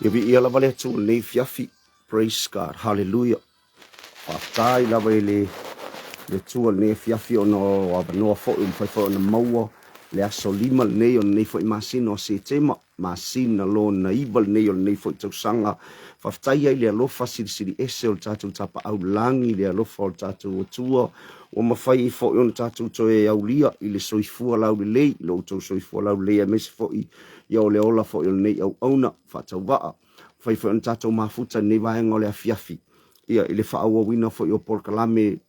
Ia viia lava le Atua i lenei afiafi. Praise God. Hallelujah. Faafetai lava i le Atua i lenei afiafi ona o avanoa foi ua mafai foi ona maua le aso 5 lenei o lenei foi masina o Setema, masina lona 9 lenei o lenei foi tausaga. Faafetai ai i le alofa silisili ese o le tatou Tapaau Lagi, le alofa o le tatou Atua ua mafai ai foi ona tatou toe aulia i le soifua laulelei, lo outou soifua laulelei aemaise foi ia o le ola foi o lenei auauna faatauvaa. Mafai foi ona tatou mafuta i lenei vaega o le afiafi ia i le faaauauina foi o polokalame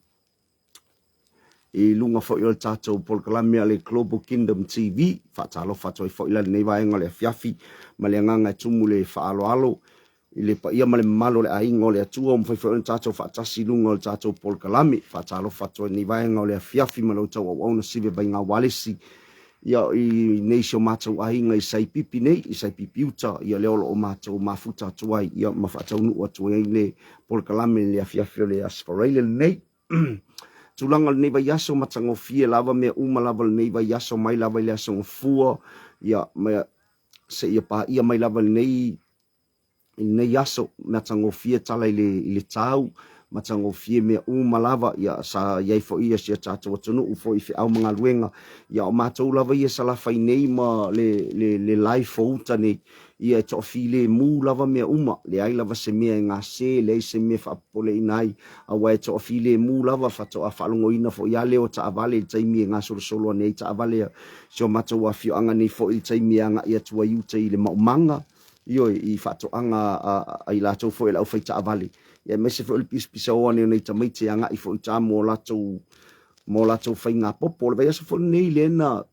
i luga foi o le tatou polokalame a le Global Kingdom TV. Faatalofa atu ai foi la lenei vaega o le afiafi ma le agaga e tumu le faaaloalo i le paia ma le mamalu o le aiga o le Atua ua mafai foi ona tatou faatasi i luga o le tatou polokalame. Faatalofa atu ai lenei vaega o le afiafi ma le outou auauna Sive Vaiga Walesi ia i nei si o matou aiga i Saipipi nei, i Saipipi uta, ia lea o lo o matou mafuta atu ai, ia ma faataunuu atu ai le polokalame i le afiafi o le Aso Faraile lenei. Tulaga o lenei vaiaso, matagofie lava mea uma lava o lenei vaiaso, mai lava i le Aso Gafua, ia, ma, seia paia mai lava i lenei i lenei aso, matagofie tala i le tau. matagofie mea uma lava. Ia, sa i ai foi ia si o tatou atunuu foi i feau ma galuega. Ia, o matou lava ia Salafai nei ma le, le, le life o uta nei, ia e toafilemu lava mea uma, leai lava se mea e gase, leai se mea e faapopoleina ai, aua e toafilemu lava, faatoa faalogoina foi lava leo o taavale i le taimi e gasolosolo ane ai taavale a si o matou afioaga nei foi i le taimi e agai atu ai uta i le maumaga, ioe, i faatoaga a i latou foi o le aufaitaavale, ia aemaise foi o le pisapisao ane o nai tamaiti e agai foi i uta mo latou mo latou faigapopo. O le vaiaso foi lenei lea na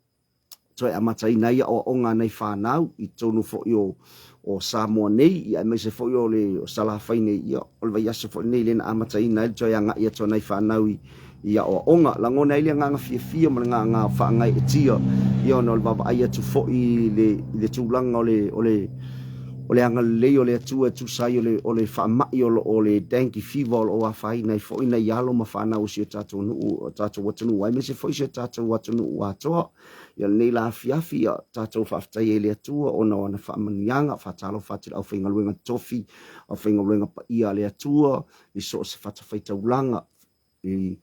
toe amataina ai aoaoga a nai fanau i totonu foi o o Samoa nei, ia aemaise foi o le o Salafai nei, ia o le vaiaso foi lenei lea na amataina ai le toe agai atu a nai fanau i i aoaoga. Lagona ai le agaga fiafia ma le agaga faagaeetia, ia ona o le vaavaai atu foi i le i le tulaga o le o le o le agalelei o le Atua e tusa ai o le o le faamai o lo o le dengue fever o lo o afaina ai foi nai alo ma fanau o si o tatou nuu, o tatou atunuu, aemaise foi si o tatou atunuu atoa. Ia lenei la afiafi, ia tatou faafetai ai i le Atua ona o ana faamanuiaga. Faatalofa atu i le aufaigaluega tofi, aufaigaluega paia a le Atua i so o se fatafaitaulaga, i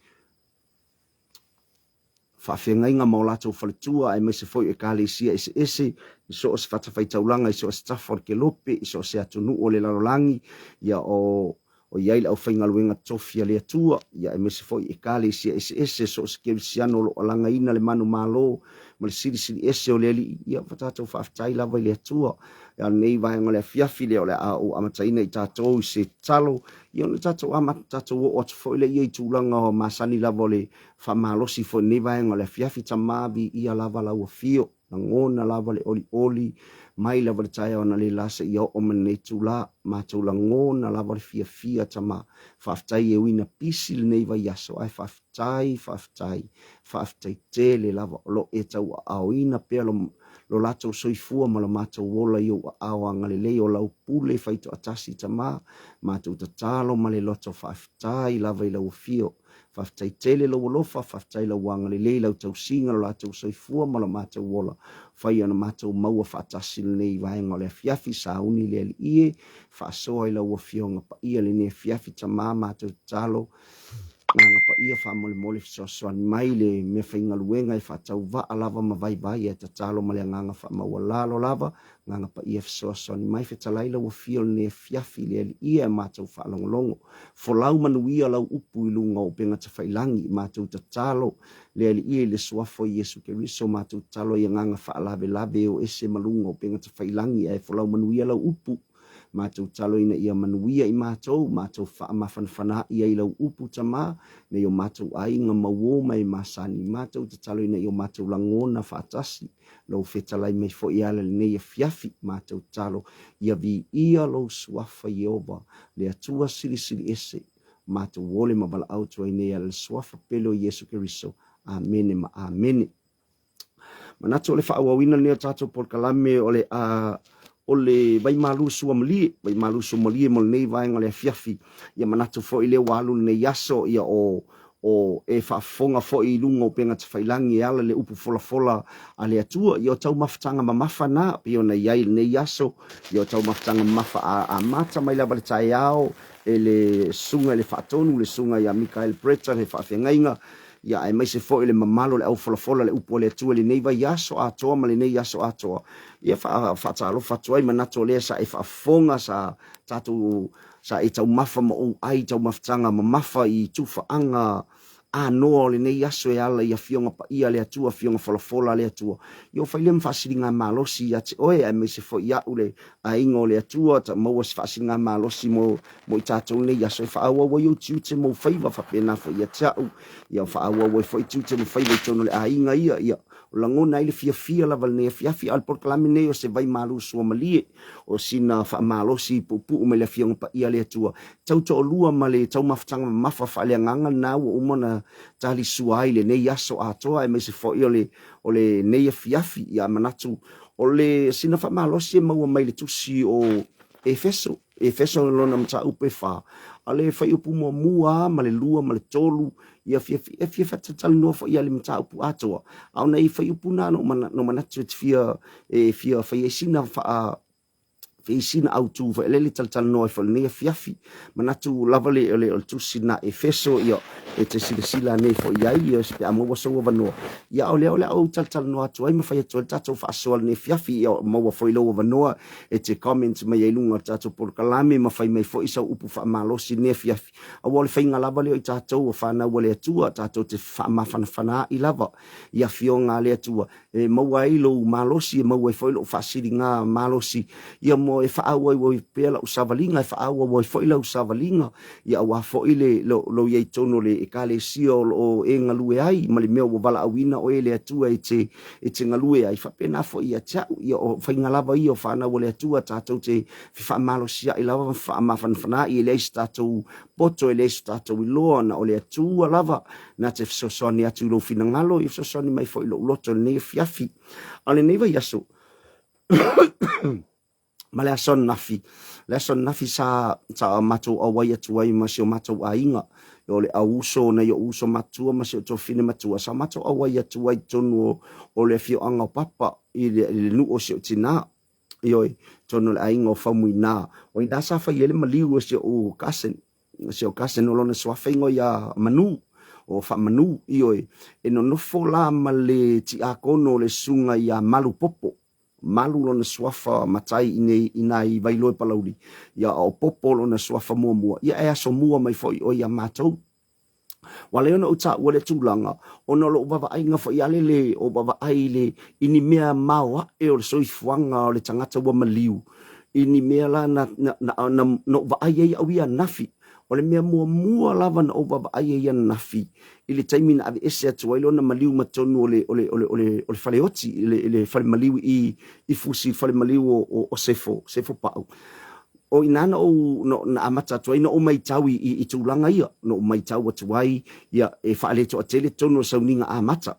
faafeagaiga ma o latou faletua, aemaise foi o ekalesia eseese i so o se fatafaitaulaga, i so o se tafa o le kelope, i so o se atunuu o le lalolagi, ia o o i ai le aufaigaluega tofi a le Atua, ia aemaise foi ekalesia eseese, so o se kerisiano o lo o alagaina le manumalo ma le silisili ese o le Alii, ia ua tatou faafetai lava i le Atua. Ia lenei vaega o le afiafi lea o le a ou amataina i tatou i se tatalo, ia ona tatou amata tatou oo atu foi lea i tulaga masani lava o le faamalosi foi i lenei vaega o le afiafi. Tama, viia lava lau afio, lagona lava le olioli mai lava le taeao analeila seia oo mai lenei itula, matou lagona lava le fiafia. Tama, faafetai e ui ina pisi lenei vaiaso, ae faafetai, faafetai, faafetai tele lava o lo o e tauaaoina pea lo lo latou soifua ma lo matou ola i ou aao agalelei o lau pule faitoatasi. Tama, matou tatalo ma le loto faafetai lava i lau afio. Faafetai tele lou alofa, faafetai lau agalelei, lau tausiga, lo latou soifua ma lo matou ola. Fai ona matou maua faatasi lenei vaega o le afiafi, sauni le Alii e, faasoa i lau Afioga paia lenei afiafi. Tama, matou tatalo, Agaga Paia, faamolemole fesoasoani mai le meafaigaluega e faatauvaa lava ma vaivai ae tatalo ma le agaga faamaualalo lava. Agaga Paia fesoasoani mai, fetalai lau Afio lenei afiafi i le Alii e matou faalogologo. Folau manuia lau upu i luga o upega tafailagi, matou tatalo le Alii i le Suafa o Iesu Keriso, matou tatalo i agaga faalavelave e o ese ma luga o upega tafailagi ae folau manuia lau upu. Matou tatalo ina ia manuia i matou, matou faamafanafanaai ai lau upu, Tama, nei o matou aiga mauō ma e masani. Matou tatalo ina ia o matou lagona faatasi lou fetalai mai foi e ala i lenei afiafi. Matou tatalo ia viia lou suafa Ieova, le Atua Silisili Ese. Matou ole ma valaau atu ai nei e ala i le suafa pele o Iesu Keriso. Amene ma amene. Manatu o le faaauauina lenei o tatou polokalame o le a o le vaimalu suamalie, vaimalu suamalie mo lenei vaega o le afiafi. Ia manatu foi lea ua alu lenei aso, ia o o e faafofoga foi i luga o upega tafailagi e ala i le upu folafola a le Atua. Ia o taumafataga mamafa na, pei ona i ai i lenei aso. Ia o taumafataga mamafa a amata mai lava i le taeao e le susuga i le Faatonu, le susuga ia Mikael Breton he faafeagaiga, ia aemaise foi le mamalu o le aufolafola le upu a le Atua i lenei vaiaso atoa ma lenei aso atoa. Ia faatalofa atu ai, manatu o lea sa e faafofoga, sa tatou sa e taumafa ma ou ai taumafataga mamafa i tufaaga anoa o lenei aso e ala i afioga paia a le Atua, afioga folafola a le Atua. Ia o fai lea ma faasiligamalosi ia te oe, aemaise foi au le aiga o le Atua, ta maua se faasiligamalosi mo mo i tatou nei aso e faaauau ai ou tiute ma ou faiva, faapena foi ia te au, ia faaauau ai foi tiute ma faiva i totonu o le aiga ia, ia o lagona ai le fiafia lava i lenei afiafi. A o le polokalame nei o se vaimalu suamalie, o sina faamalosi puupuu mai le Afioga Paia a le Atua, tau toalua ma le taumafataga mamafa faaleagaga lena ua uma ona talisua ai lenei aso atoa, aemaise foi o le o lenei afiafi. Ia manatu o le sina faamalosi e maua mai le tusi o Efeso, Efeso lona mataupu e fa, a le fuaiupu muamua ma le lua ma le tolu, ia fia, e fia faatatalanoa foi ia le mataupu atoa, a o nai fuaiupu na no, no manatu e te fia, e fia fai ai sina faa, Feisina autu foi le talatalanoa ai foi lenei afiafi. Manatu lava le o le o le tusi na Efeso ia e te silasila nei foi i ai ia pe a maua sou avanoa. Ia o lea o le a ou talatalanoa atu ai ma fai atu ai le tatou faasoa lenei afiafi ia maua foi lou avanoa e te comment mai ai i luga o le tatou polokalame ma fai mai foi sau upu faamalosi lenei afiafi. Aua o le faiga lava lea o i tatou o fanau a le Atua tatou te faamafanafana ai lava i afioga a le Atua e maua ai lou malosi, e maua ai foi lou faasiliga malosi, ia mo e faaauau ai pea lau savaliga, e faaauau ai foi lau savaliga, ia aua foi le lou, lou i ai totonu o le Ekalesia o lo o e galue ai, ma le mea ua valaauina oe e le Atua e te, e te galue ai, faapena foi ia te au. Ia o faiga lava ia o fanau a le Atua, tatou te fefaamalosi lava ma faamafanafanaai, e leai se tatou poto, e leai se tatou iloa, na o le Atua lava na te fesoasoani atu i lou finagalo, ia fesoasoani mai foi i lou loto i lenei afiafi. A o lenei vaiaso, ma le aso ananafi, le aso ananafi sa, sa matou auai atu ai ma si o matou aiga, o le auuso o nai ou uso matua ma si ou tuafafine matua, sa matou auai atu ai i totonu o, o le afioaga o Papa i le, i le nuu o si ou tinā. Ioe, totonu o le aiga o Faumuina. O i ina sa fai ai le maliu o si ou cousin, si ou cousin o lona suafa igoa ia Manu, o Faamanu, ioe, e nonofo la ma le tiakono o le susuga ia Malu Popo. Malu lona suafa matai i nei i nā i Vailoe Palauli, ia a o Popo lona suafa muamua, ia e asomua mai foi ʻoe iā matou. Ua ala ai ona ou taua lea tulaga, ona o lou vaavaaiga foi lea le o vaavaai i le i ni mea maoae o le soifuaga o le tagata ua maliu, i ni mea la na na na na na ou vaai ai au ia ananafi. O le mea muamua lava na ou vaavaai ai ananafi i le taimi na aveese atu ai lona maliu ma totonu o le o le o le o le o le faleoti i le i le fale maliu i i Fusi, le fale maliu o o o Sefo, Sefo Pau. O i ina na ou na amata atu ai na ou matau i, i, i tulaga ia, na ou matau atu ai, ia, e faaletoatele totonu o le sauniga amata.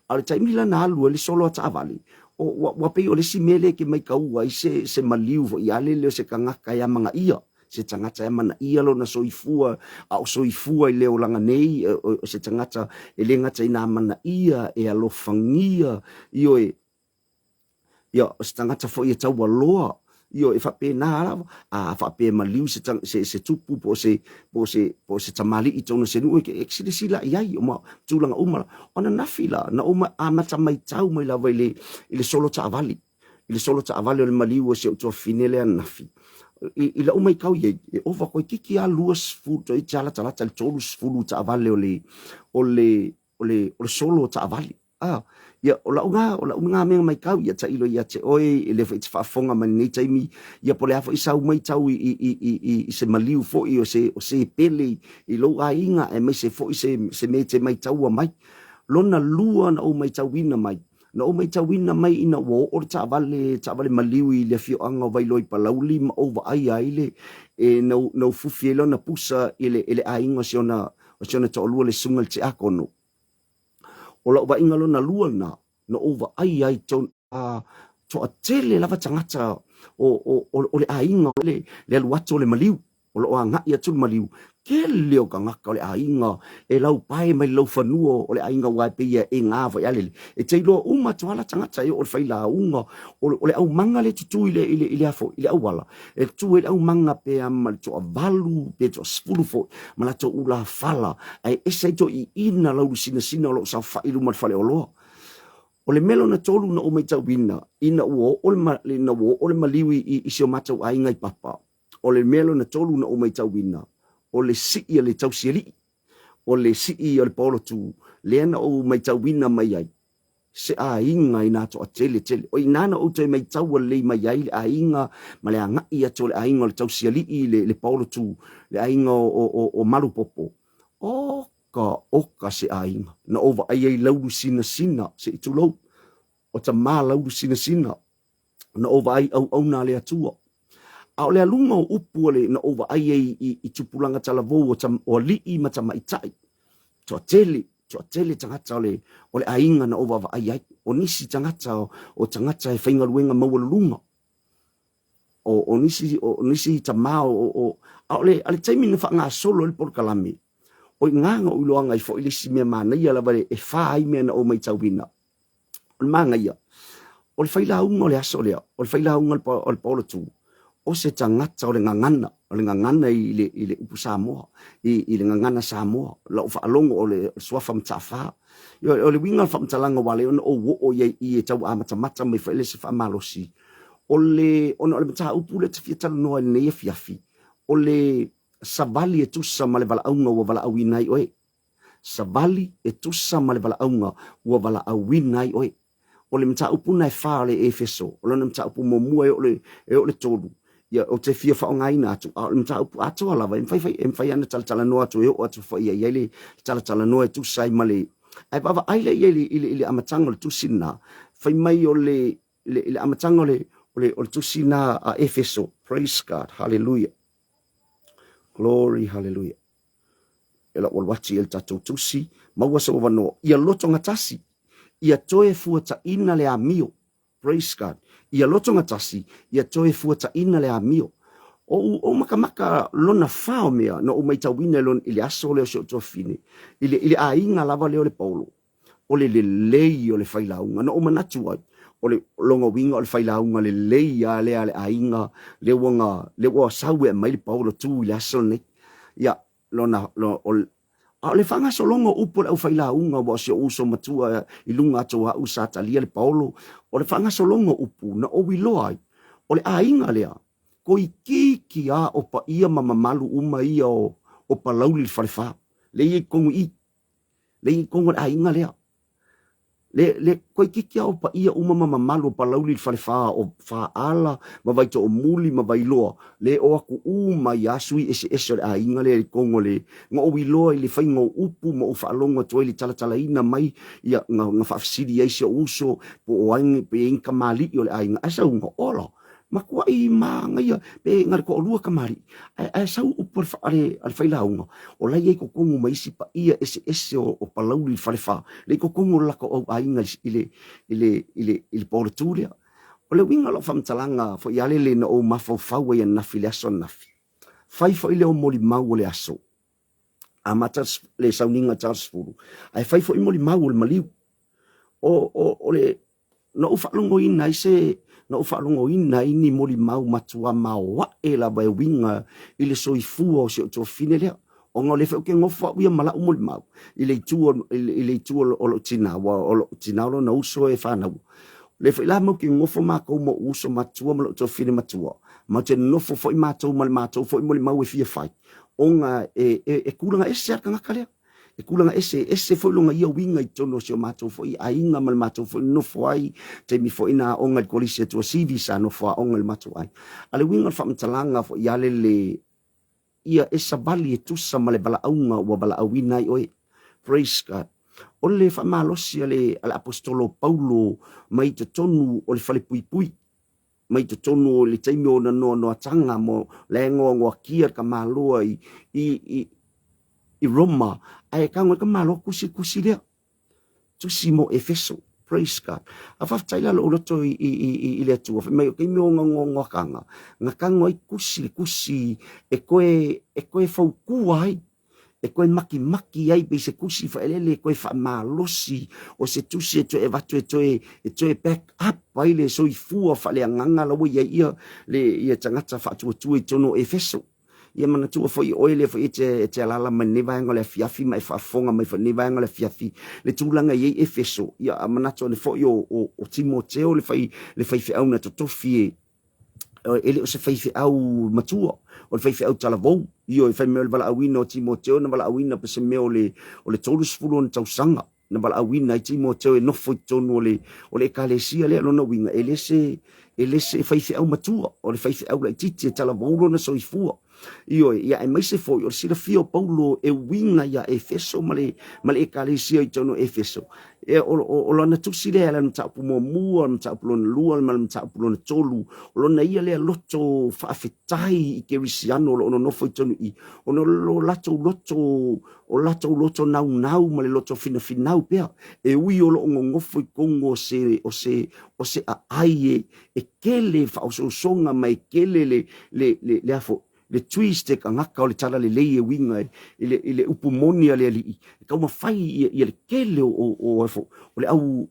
A o le taimi la na alu ai le solo a taavale, o, ua, ua pei o le isi mea lea e ke maitaua ai se, se maliu foi a lele o se tagata e amanaia, se tagata e amanaia lona soifua, a o soifua i le olaga nei, o, o se tagata e le gata ina amanaia, e alofagia, ioe, Ia, o se tagata foi e taualoa, ioe, e faapena lava. A faapea e maliu se, se, se tupu po o se, po o se, po o se tamalii i totonu o se nuu, e, e silasila i ai, ma tulaga uma la. O ananafi la, na ou amata matau mai lava i le, i le solo taavale, i le solo taavale o le maliu o si ou tuafafine lea ananafi. I, i lau maitau i ai, e ova toeitiiti lava 20, toeitiiti lava latalata i le 30 taavale o le, o le, o le, o le solo o taavale. Ah, ia, o lau na, o lau na mea maitau, ia tailo ia te oe, e le foi te faafofoga mai lenei taimi, ia po o le a foi sau maitau i, i, i, i, i, i se maliu foi o se, o se pele i, i lou aiga, aemaise foi se, se mea e te maitaua mai. Lona lua na ou maitauina mai, na ou maitauina mai ina ua oo le taavale, taavale maliu i le afioaga o Vailoa i Palauli ma ou vaaia ai le, e na ou, na ou fufi ai lona pusa i le, i le aiga o si ona, o si ona toalua le susuga i le tiakono. O lau vaaiga lona lua lena, na ou vaai ai tonu, a toatele lava tagata o, o, o, o le aiga, o le, le alu atu o le maliu, o lo o agai atu le maliu. Tele o tagata o le aiga e laupae mai le laufanua o le aiga aua e pei e gā foi a lele. E te iloa uma atu lava la tagata e oo i le failauga, o le, o le aumaga lea e tutū i le, i le, i le a foi, i le auala. E tu ai le aumaga pe a ma le toavalu pe toasefulu foi ma latou ulafala, ae ese ai toiina laulusinasina o lo o saofai i luma o le faleoloa. O le mea lona tolu na ou maitauina ina ua oo le, ina ua oo le maliu i, i, i si o matou aiga i Papa, o le mea lona tolu na ou maitauina, o le sii a le tausialii, o le sii o le paolotu, lea na ou maitauina mai ai, se aiga inā toatele tele. O i ina na ou toe maitaua lelei mai ai le aiga ma le agai atu o le aiga o le tausialii, le, le paolotu, le aiga o, o, o, o Malupopo. Oka, oka se aiga. Na ou vaai ai laulu sinasina, se i tulou, o tamā laulu sinasina, na ou vaai auauna a le Atua. A o le aluga o upu a le, na ou vaai ai i, i tupulaga talavou o, tam, o alii ma tamaitai, toatele, toatele tagata o le, o le aiga na ou vaavaai ai. O nisi tagata, o, o tagata e faigaluega maualuluga. O, o nisi, o nisi tamā o, o, a o le, a le taimi na faagasolo ai le polokalame, o i ina na ou iloaga ai foi le isi mea manaia lava e fa ai mea na ou maitauina. O le manaia, o le failauga o le aso lea, o le failauga o le paolotu, O se tagata o le gagana, o le gagana i le, i le upu Samoa, i, i le gagana Samoa, lau faalogo o le suafa Mataafa. O le uiga o le faamatalaga ua ala ai ona ou oo i ai i e tau amatamata mai foi le se faamalosi, o le, ona o le mataupu lea e te fia talanoa i lenei afiafi, o le savali e tusa ma le valaauga ua valaauina ai oe. Savali e tusa ma le valaauga ua valaauina ai oe. O le mataupu na e fa o le Efeso, o lona mataupu muamua e oo le, e oo le tolu, ia, ou te fia faaaogaina atu, a o le mataupu atoa lava, e mafai, fai, e mafai ona talatalanoa atu e oo atu foi i ai le talatalanoa e tusa ai ma le... Ae vaavaai lea i ai i le, i le amataga o le tusi lena, fai mai o le, le, le amataga o le, o le, o le tusi lena a Efeso. Praise God, hallelujah. Glory, hallelujah. E lau alu atu i le tatou tusi, maua sou avanoa, ia lotogatasi, ia toe fuataina le amio. Praise God. Ia lotogatasi, ia toe fuataina le amio. O ou, ou makamaka lona fa o mea, na ou maitauina i le aso lea o si ou tuafafine, i le, i le aiga lava lea o le Paulo, o le lelei o le failauga. Na ou manatu ai, o le lona uiga o le failauga lelei lava lea a le aiga, lea ua na, lea ua sau e aumai le Paulo tu i le aso lenei. Ia, lona, lo, o, a o le faagasologa o upu a le aufailauga, ua o si ou uso matua i luga atu o au sa talia le Paulo, o le faagasologa o upu na ou iloa ai, o le aiga lea, toeitiiti lava o paia ma mamalu uma ia o, o Palauli le Falefa, lea e i ai i totonu i i. Le i totonu o le aiga lea. Le, le toeitiiti lava o paia uma ma mamalu o Palauli le Falefa o Faala ma Vaitoomuli ma Vailoa, le o atu uma ai lava sui eseese o le aiga lea i totonu o le... Na ou iloa i le faiga o upu ma ou faalogo atu ai i le talatalaina mai, ia, na, na faafesili ai si ou uso po o ai, pe i ai ni kamali'i o le aiga. Ae sauga, ola! Matuai manaia pe na o le toalua kamali'i, ae, ae sau upu a le, a le, a le failauga, o la e i ai totonu ma isi paia eseese o, o Palauli le Falefa, lea i totonu o le latou au aiga i le, i le, i le, i le Paulatu lea. O le uiga o lau faamatalaga foi a lele na ou mafaufau ai ananafi i le aso ananafi, fai foi lea o molimau o le aso, amata le sauniga 40, ae fai foi molimau o le maliu. O, o, o le, Na ou faalogoina ai se, na ou faalogoina ai ni molimau matua maoae lava e uiga i le soifua o si ou tuafafine lea. Ona o lea foi ou te nofo au ia ma lau molimau i le itu o, i le itu o lou tina, aua o lou tina o lona uso e fanau. O lea foi la matou te nofo matou ma ou uso matua ma lou tuafafine matua, matou te nofo foi matou ma le matou foi molimau e fia fai, ona e, e, e tulaga ese lava le tagata lea. E tulaga ese, e ese foi lona ia uiga i totonu o si o matou foi aiga ma le matou foi nonofo ai, taimi foi na aoga i le Kolisi a Tuasivi sa nofo aoga i le matou aiga. A le uiga o le faamatalaga foi ia lele, ia e savali e tusa ma le valaauga ua valaauina ai oe. Praise God. O le faamalosi a le, a le Aposetolo Paulo mai totonu o le falepuipui, mai totonu o le taimi o ona noanoatanga mo la e noanoakia le tamaloa i, i, i, i Roma, ae tago i ka Malo tusi tusi lea. Tusi mo Efeso. Praise God. A faafetai la lou loto i, i, i, i le Atua. Fai mai o taimi o ona noanoatanga, na tago ai tusi le tusi e toe, e toe fautua ai e toe makimaki ai pei se tusi faelele e toe faamalosi o se tusi e toe avatu e toe e toe back up ai le soifua faaleagaga la ua i ai ia le ia tagata faatuatua i totonu o Efeso. Ia manatua foi oe lea foi e te, e te alaala mai lenei vaega o le afiafi ma e faafofoga mai foi lenei vaega o le afiafi le tulaga i ai Efeso. Ia a manatu ane foi o, o, o Timoteo le fai le faifeau na totofi e e le o se faifeau matua, o le faifeau talavou. Ioe, fai mai o le valaauina o Timoteo na valaauina pe se mea o le, o le 30 ona tausaga na valaauina ai Timoteo e nofo i totonu o le, o le ekalesia lea. Lona uiga, e le se, e le se faifeau matua, o le faifeau laitiiti e talavou lona soifua. Ioe, ia aemaise foi o le silafia o Paulo e uiga iā Efeso ma le, ma le ekalesia i totonu o Efeso. E, o, o, o lana tusi lea e ala i le mataupu muamua, le mataupu lona lua ma le mataupu lona tolu. O lona ia lea loto faafetai i Kerisiano o lo o nonofo i totonu i i, ona o lo latou loto, o latou loto naunau ma le loto finafinau pea, e ui o lo o nonofo i totonu o se, o se, o se aai e, e tele faaosoosoga ma e tele le, le, le, le a foi, le twist e tagata o le talalelei e uiga i le, i le upu moni a le Alii, e taumafai ia, ia le tele o, o, o, o, o le au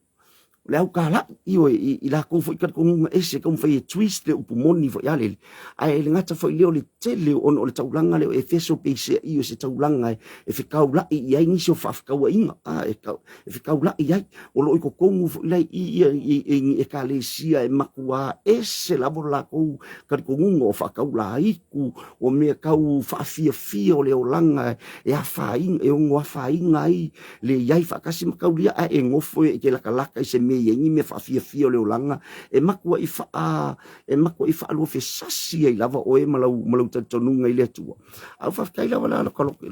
O le aukalaʻi, ioe, i lakou foi talitonuga ese e taumafai e twist le upu moni foi a lele, ae le gata foi i lea o le tele ona o le taulaga lea o Efeso peiseai o se taulaga e fetaulaʻi i ai nisi o faafetauaiga, a, e fetaulaʻi ai. O lo o i totonu foi la i i ia i ni ekalesia e matuā ese lava lo latou talitonuga o faataulaitu, o mea tau faafiafia o le olaga e afaina, e ono afaina ai le i ai faatasi ma taulia, ae e nofo e te latalata i se mea e i ai ni mea faafiafia o le olaga, e matuai faa, e matuai faaluafesasi ai lava oe ma lau, ma lou talitonuga i le Atua. Ae ua faafetai lava la lo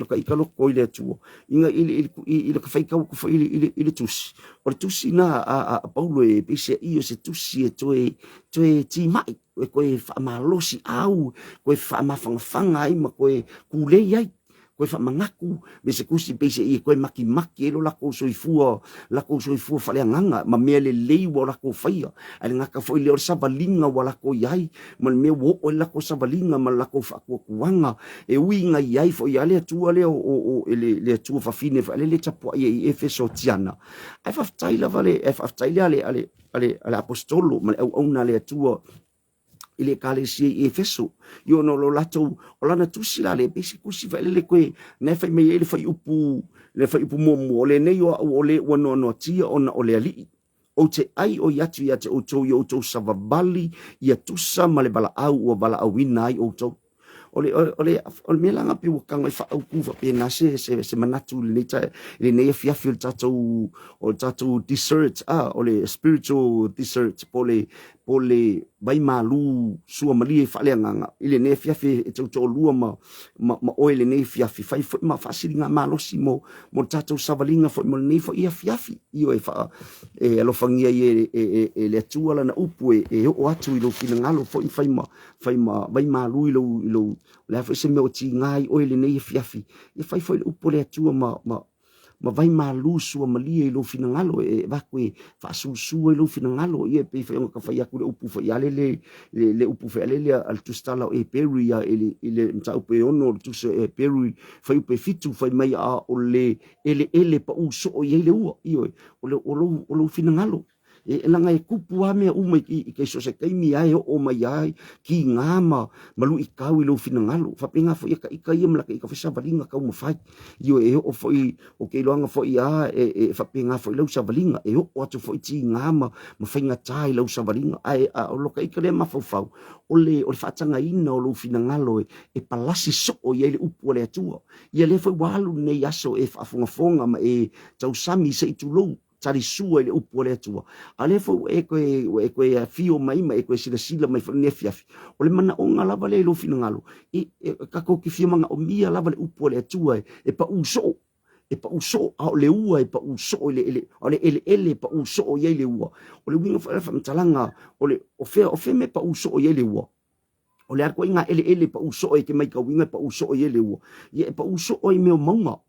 ka ita loto i le Atua, ina i le, i le, i le faitau atu foi i le, i le, i le tusi. O le tusi na a Paulo e peiseai o se tusi e toe, toe timai, e toe faamalosi au, toe faamafanafana ai ma toe kulei ai toe faamanatu me se tusi peiseai e toe makimaki ai lo latou soifua, latou soifua faaleagaga ma mea lelei ua latou faia. Ae le gata foi lea o le savaliga ua latou i ai ma le mea ua oo ai le latou savaliga ma le latou faatuatuaga e uiga i ai foi a le Atua lea o le Atua fafine foi lea e tapuai ai i Efeso Tiana. Ae faafetai lava le, ae faafetai le a le, a le, a le aposetolo ma le auauna a le Atua i le ekalesia i Efeso, i ona o lo latou, o lana tusi la lea, pei se tusi faelele koe, na e fai mai ai le fuaiupu, le fuaiupu muamua, o lenei o au o le ua noanoatia ona o le Alii. Ou te ʻai ʻoi atu ia te ʻoutou i o ʻoutou savavali ia tusa ma le valaau ua valaauina ai ʻoutou. O le, o le, o le mea la pei ua tago e faaautu faapena se, se, se manatu i lenei, ta, i lenei afiafi o le tatou, o le tatou dessert, ah, o le spiritual dessert, po le, po le vai malū suamalie faaleagaga i lenei afiafi e tautoalua ma, ma, ma oe i lenei afiafi, fai foi ma faasiligamalosi mo, mo le tatou savaliga foi mo lenei foi afiafi. Ioe, faa, e alofagia ai e, e, e, e le Atua lana upu e, e oo atu i lou finagalo foi fai ma, fai ma vai malū i lou, i lou, o le a foi se mea o tiga ai oe i lenei afiafi, ia fai foi le upu a le Atua ma, ma, ma vai malū suamalie i lou finagalo e avatu e faasusu ai lou finagalo. Ia e pei foi ona ta fai atu le upu foi a le le, le upu foi a le le a le tusitala o Eperu ia i le, i le mataupu e 6 o le tusi o Eperu fuaiupu e 7 fai mai a o le eleele paʻū soo i ai le ua. Ioe, o le, o lou, o lou finagalo. E leaga e tupu lava mea uma i so o se taimi lava e oo mai ai kiga ma luitau i lou finagalo. Faapena foi ia ita ia ma lata ita foi savaliga taumafai. Ioe, e oo foi, ou te iloaina foi lava e faapena foi lau savaliga, e oo atu foi tiga ma faigata i lau savaliga. Ae o lota ita lea mafaufau, o le faatagaina o lou finagalo e palasi soo i ai le upu a le Atua. Ia lea foi ua alu lenei aso e faafogafoga ma e tausami se i tulou talisua i le upu a le Atua. A o lea foi ua e toe, ua e toe afio mai ma e toe silasila mai foi i lenei afiafi, o le manaoga lava lea i lou finagalo, e, e, tatou te fia manaomia lava le upu a le Atua e, e paʻū soo, e paʻū soo, a o le ua e paʻū soo i le ele, a o le eleele e paʻū soo i ai le ua. O le uiga foi o le faamatalaga, o le, o fea, o fea mea e paʻū soo i ai le ua? O le a ituaiga eleele e paʻū soo e te maitauina e paʻū soo i ai le ua? Ia e paʻū soo ai i mea o mauga,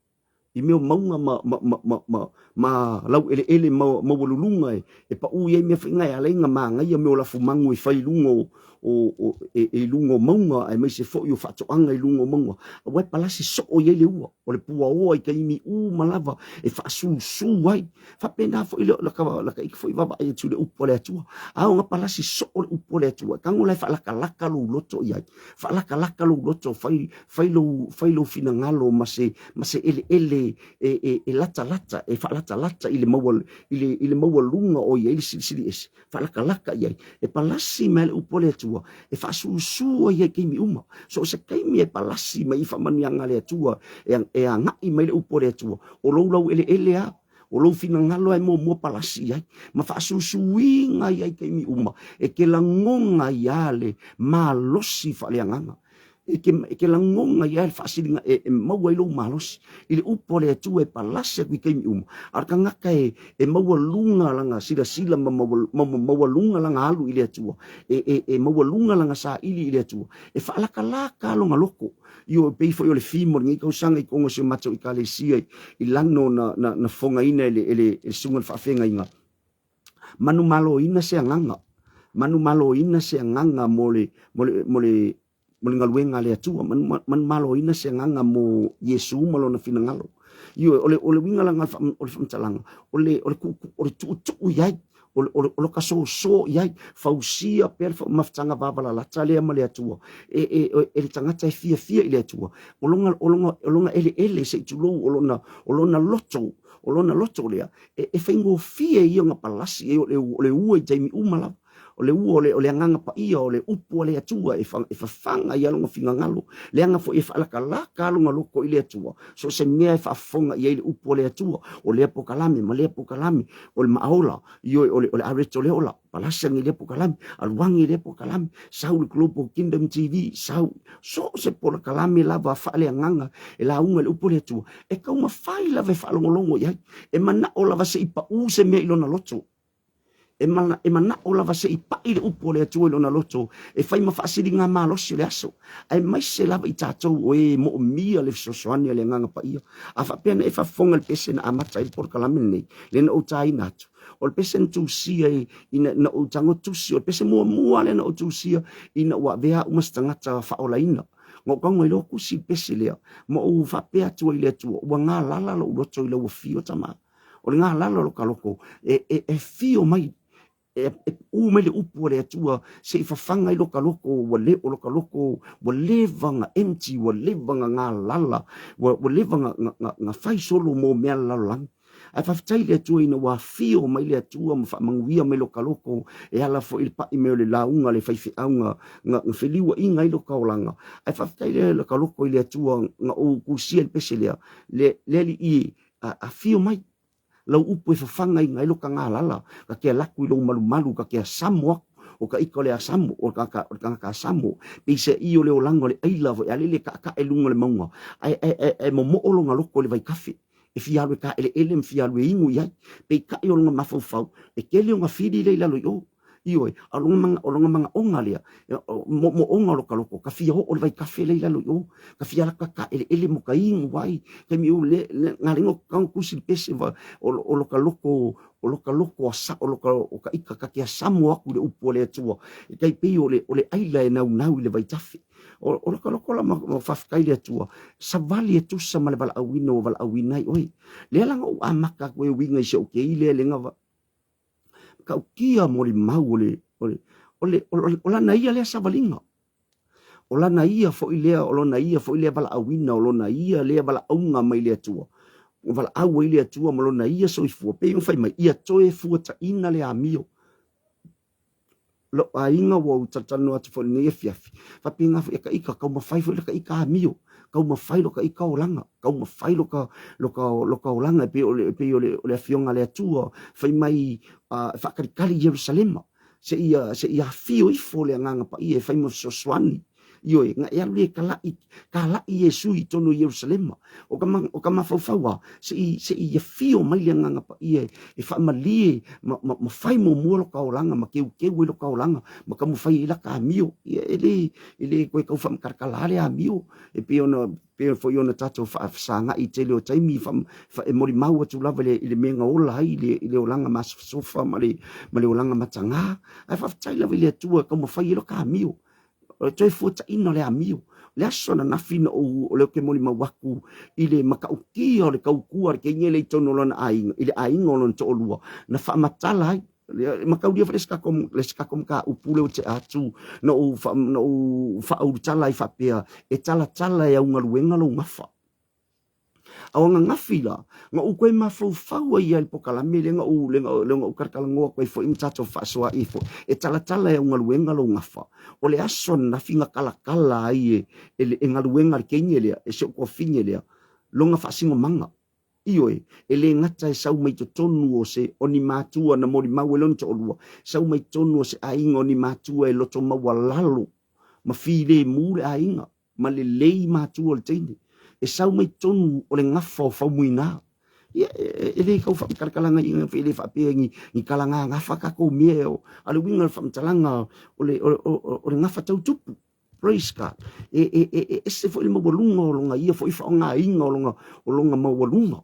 i mea o mauga ma, ma, ma, ma, ma, ma laueleele maualuluga e, e paʻū i ai mea foi na e ala ai ona manaia mea o lafumanu e fai i luga o, o, o, e, e i luga o mauga aemaise foi o faatoaga i luga o mauga, aua e palasi soo i ai le ua, o le puaoa i taimi uma lava e faasusu ai. Faapena foi le, laka, laka ika foi vaavaai atu i le upu a le Atua. A ona palasi soo le upu a le Atua, tago la e faalakalaka lou loto i ai. Faalakalaka lou loto, fai, fai lou, fai lou finagalo ma se, ma se eleele e, e, e latalata, e faalatalata i le maua, i le, i le maualuga o i ai le Silisili Ese. Faalakalaka i ai. E palasi mai le upu a le Atua, e faasusu ai i taimi uma. So o se taimi e palasi mai i faamanuiaga a le Atua, e, e agai mai le upu a le Atua, o lou laueleele lava, o lou finagalo e muamua palasi i ai, ma faasusuina i ai taimi uma, e te lagona ai lava le malosi faaleagaga. E te, e te lagona ai lava le faasiliga e, e maua ai lou malosi i le upu a le Atua e palasi atu i taimi uma. A o le tagata e, e maualuga lana silasila ma maualuga lana alu i le Atua, e, e, e maualuga lana saili i le Atua, e faalakalaka lona loto. Ioe, e pei foi o le theme o lenei tausaga i totonu o si o matou Ekalesia i lano na, na, na fofogaina e le, e le, e le susuga i le faafeagaiga, manumaloina se agaga, manumaloina se agaga mo le, mo le, mo le, mo le galuega a le Atua, manumaloina se agaga mo Iesu ma lona finagalo. Ioe, o le, o le uiga la o le faamatalaga, o le, o le, o le tuutuu i ai. O, o, o loka soso i ai, fausia pea le mafutaga vavalalata lea ma le Atua, e, e, e, e le tagata e fiafia i le Atua, o lona, o lona, o lona eleele se i tulou, o lona, o lona loto, o lona loto lea, e, e faigofie ia ona palasi ai o le, o le ua i taimi uma lava. O le ua o le, o le agaga paia, o le upu a le Atua e, fa, e fafaga ai lona finagalo, leaga foi e faalakalaka lona loko i le Atua. So o se mea e faafofoga i ai le upu a le Atua, o lea pokalame ma lea pokalame, o le maaola, ioe, o le, o le areto le ola, palasi ane i lea pokalame, alu ane i lea pokalame, sau i le Global Kingdom TV, sau, so o se polokalame lava faaleagaga e lauga i le upu a le Atua, e taumafai lava e faalogologo i ai, e manao lava se i pau se mea i lona loto. E, mana, e manao lava se i pai le upu o le Atua i lona loto, e fai ma faasiliga malosi o le aso, aemaise lava i tatou o e moomia le fesoasoani a le Agaga Paia. A faapea na e faafofoga i le pese na amata ai le polokalame lenei, lea na ou taina atu, o le pese na tusia i, ina na ou tago tusi, o le pese muamua lea na ou tusia ina ua avea au ma se tagata faaolaina. Na ou tago ai loa tusi le pese lea, ma ou faapea atu ai i le Atua, ua galala lou loto i lau afio tama. O le galala o loka loko e, e, e fio mai e, e u mai le upu a le Atua se i fafaga i loka loko ua le o loka loko ua leva na empty ua leva na galala ua, ua leva na, na, na, na fai solo mo mea le lalolagi. Ae faafetai i le Atua ina ua afio mai le Atua ma faamanuia mai loka loko e ala foi i le pai mai o le lauga a le faifeau na, na, na feliuaina ai loka olaga. Ae faafetai le loka loko i le Atua na ou kusia i le pese lea, le, le Alii e, a, afio mai lau upu e fafagaina ai lo ka galala, ka ke alaku i lou malumalu, ka ke asamo aku, o ka ika o le asamo, o ka, o le kanaka asamo, peiseai o le olaga o le ʻaila foi, a lele kaʻakaʻe luga o le mauga, ae, ae, ae, ae momoo lona loko i le vaikafe, e fia alu e kāʻeleʻele ma fia alu e inu i ai. Peitai o lona mafaufau, e tele ona fili lea i lalo i o. Ioe, a o lona mana, o lona manaʻoga lea, moomooga o loka loko, ka fia oo le vaikafe lea i lalo i o, ka fia ala ka kāʻeleʻele mo ka inu ai, taimi o le, le, ngā lengo kau kusi le pese va, o, o loka loko, o loka loko a sa, o loka, o ka ika ka ke asamo aku i le upu a le Atua, e tai pei o le, o le ʻaila e naunau i le vaitafe. O, o loka loko la ma, ma faafetai i le Atua, savali e tusa ma le valaauina ua valaauina ai oe. Lea la na ou amata atu ai e uiga i si ou kei lea lenga va, Matautia molimau o le, o le, o le, o, le, o lana ia lea savaliga. O lana ia foi lea, o lona ia foi lea valaauina, o lona ia lea valaauga mai le Atua. Ua valaau ai le Atua ma lona ia soifua. Pei ona fai mai, ia toe fuataina le amio. Lou aiga ua ou talatalanoa atu foi i lenei afiafi, faapena foi ia ka ika, taumafai foi laka ika amio, taumafai loka ika olaga, taumafai loka, loka, loka olaga e pei o le, e pei o le, o le afioga a le Atua, fai mai uh, faatalitali i Ierusalema, seia, seia afio ifo le Agaga Paia e fai ma fesoasoani. Ioe, na e alu e kalaʻi, kalaʻi Iesu i tonu o Ierusalema. O ka, o ka mafaufau a, se i, se i afio mai le Agaga Paia e, e faamalie ma, ma, ma fai muamua lo ka olaga, ma keukeu ai lo ka olaga, ma taumafai ai la ka amio. Ia, e le, e le toe tau faamakatakala le amio, e pei ona, pei foi ona tatou faafesagaʻi i tele o taimi, fa, fa, e molimau atu lava i le, i le mea na ola ai i le, i le olaga masofasofa ma le, ma le olaga matagā. Ae faafetai lava i le Atua e taumafai ai lo ka amio. O le toe fuataina o le amio. O le aso ananafi na ou, o lea ou te molimau atu i le matautia o le tautua a le teine lea i totonu o lona aiga, i le aiga o lona toalua, na faamatala ai. E mataulia foi le isi tatou, le isi tatou mataupu lea ua tea atu, na ou, na ou faaulutala ai faapea, e talatala e augaluega lou gafa. A o ananafi la, na ou toe mafaufau ai i le pokalame lea na ou, lea na ou talatalanoa atu ai foi ma tatou fefaasoaai ai foi, e talatala e au galuega lou gafa. O le aso ananafi na talatala ai e, e, e galuega a le teine lea, e si ou tuafine lea, lona faasinomaga. Ioe, e le gata e sau mai totonu o se o ni matua na molimau e lona toalua, sau mai totonu o se aiga o ni matua e loto maualalo ma filemu le aiga. ma lelei matua o le teine e sau mai totonu o le gafa o Faumuina. Ia, e, e le tau faamatalatalanga i e le faapea ni, ni talagā gafa tatou mea, o, a le uiga o le faamatalaga o le, o, o, o le gafa tau tupu. Praise God. E, e, e, e ese foi le maualuga o lona ia foi faaaogaina o lona, o lona maualuga.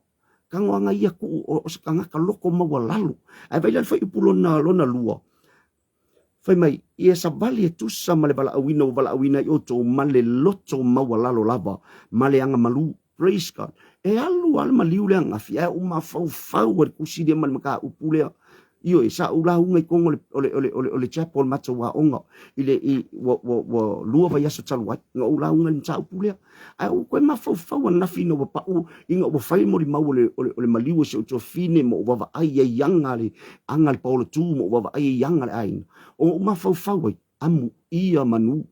Tagoaga ia tuu o, o se tagata loko maualalo. Ae vaai la le fuaiupu lona, lona lua, Fai mai, ia savali e tusa ma le valaauina ua valaauina ai outou ma le loto maualalo lava ma le agamalu. Praise God. E alu lava le maliu le ananafi, ae ou mafaufau i le tusi lea ma le mataupu lea. Ioe, sa ou lauga i totonu o le, o le, o le, o le, o le chapel o le matou aoga i le, i, ua, ua, ua lua vaiaso talu ai, na ou lauga i le mataupu lea. Ae ou toe mafaufau ananafi ina ua pau, ina ua fai le molimau o le, o le, o le maliu o si ou tuafafine ma ou vaavaai ai i aga a le, aga a le paolotu ma ou vaavaai ai i aga a le aiga, ona ou mafaufau ai, amuia manu.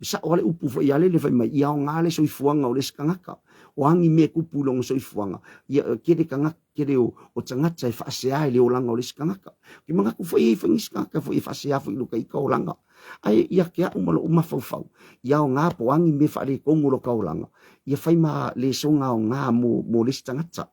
E sao lava le upu foi ia lele fai mai, ia aoga le soifuaga o le isi tagata. O a ni mea e tupu i lona soifuaga, ia tele tagata, tele o, o tagata e faasea i le olaga o le isi tagata. Ou te manatu foi e i ai foi nisi tagata foi e faasea foi i lo ta ita olaga. Ae ia te au ma lou mafaufau, ia aoga po o a ni mea faaletonu o lo ta olaga, ia fai ma lesona aoga mo, mo le isi tagata.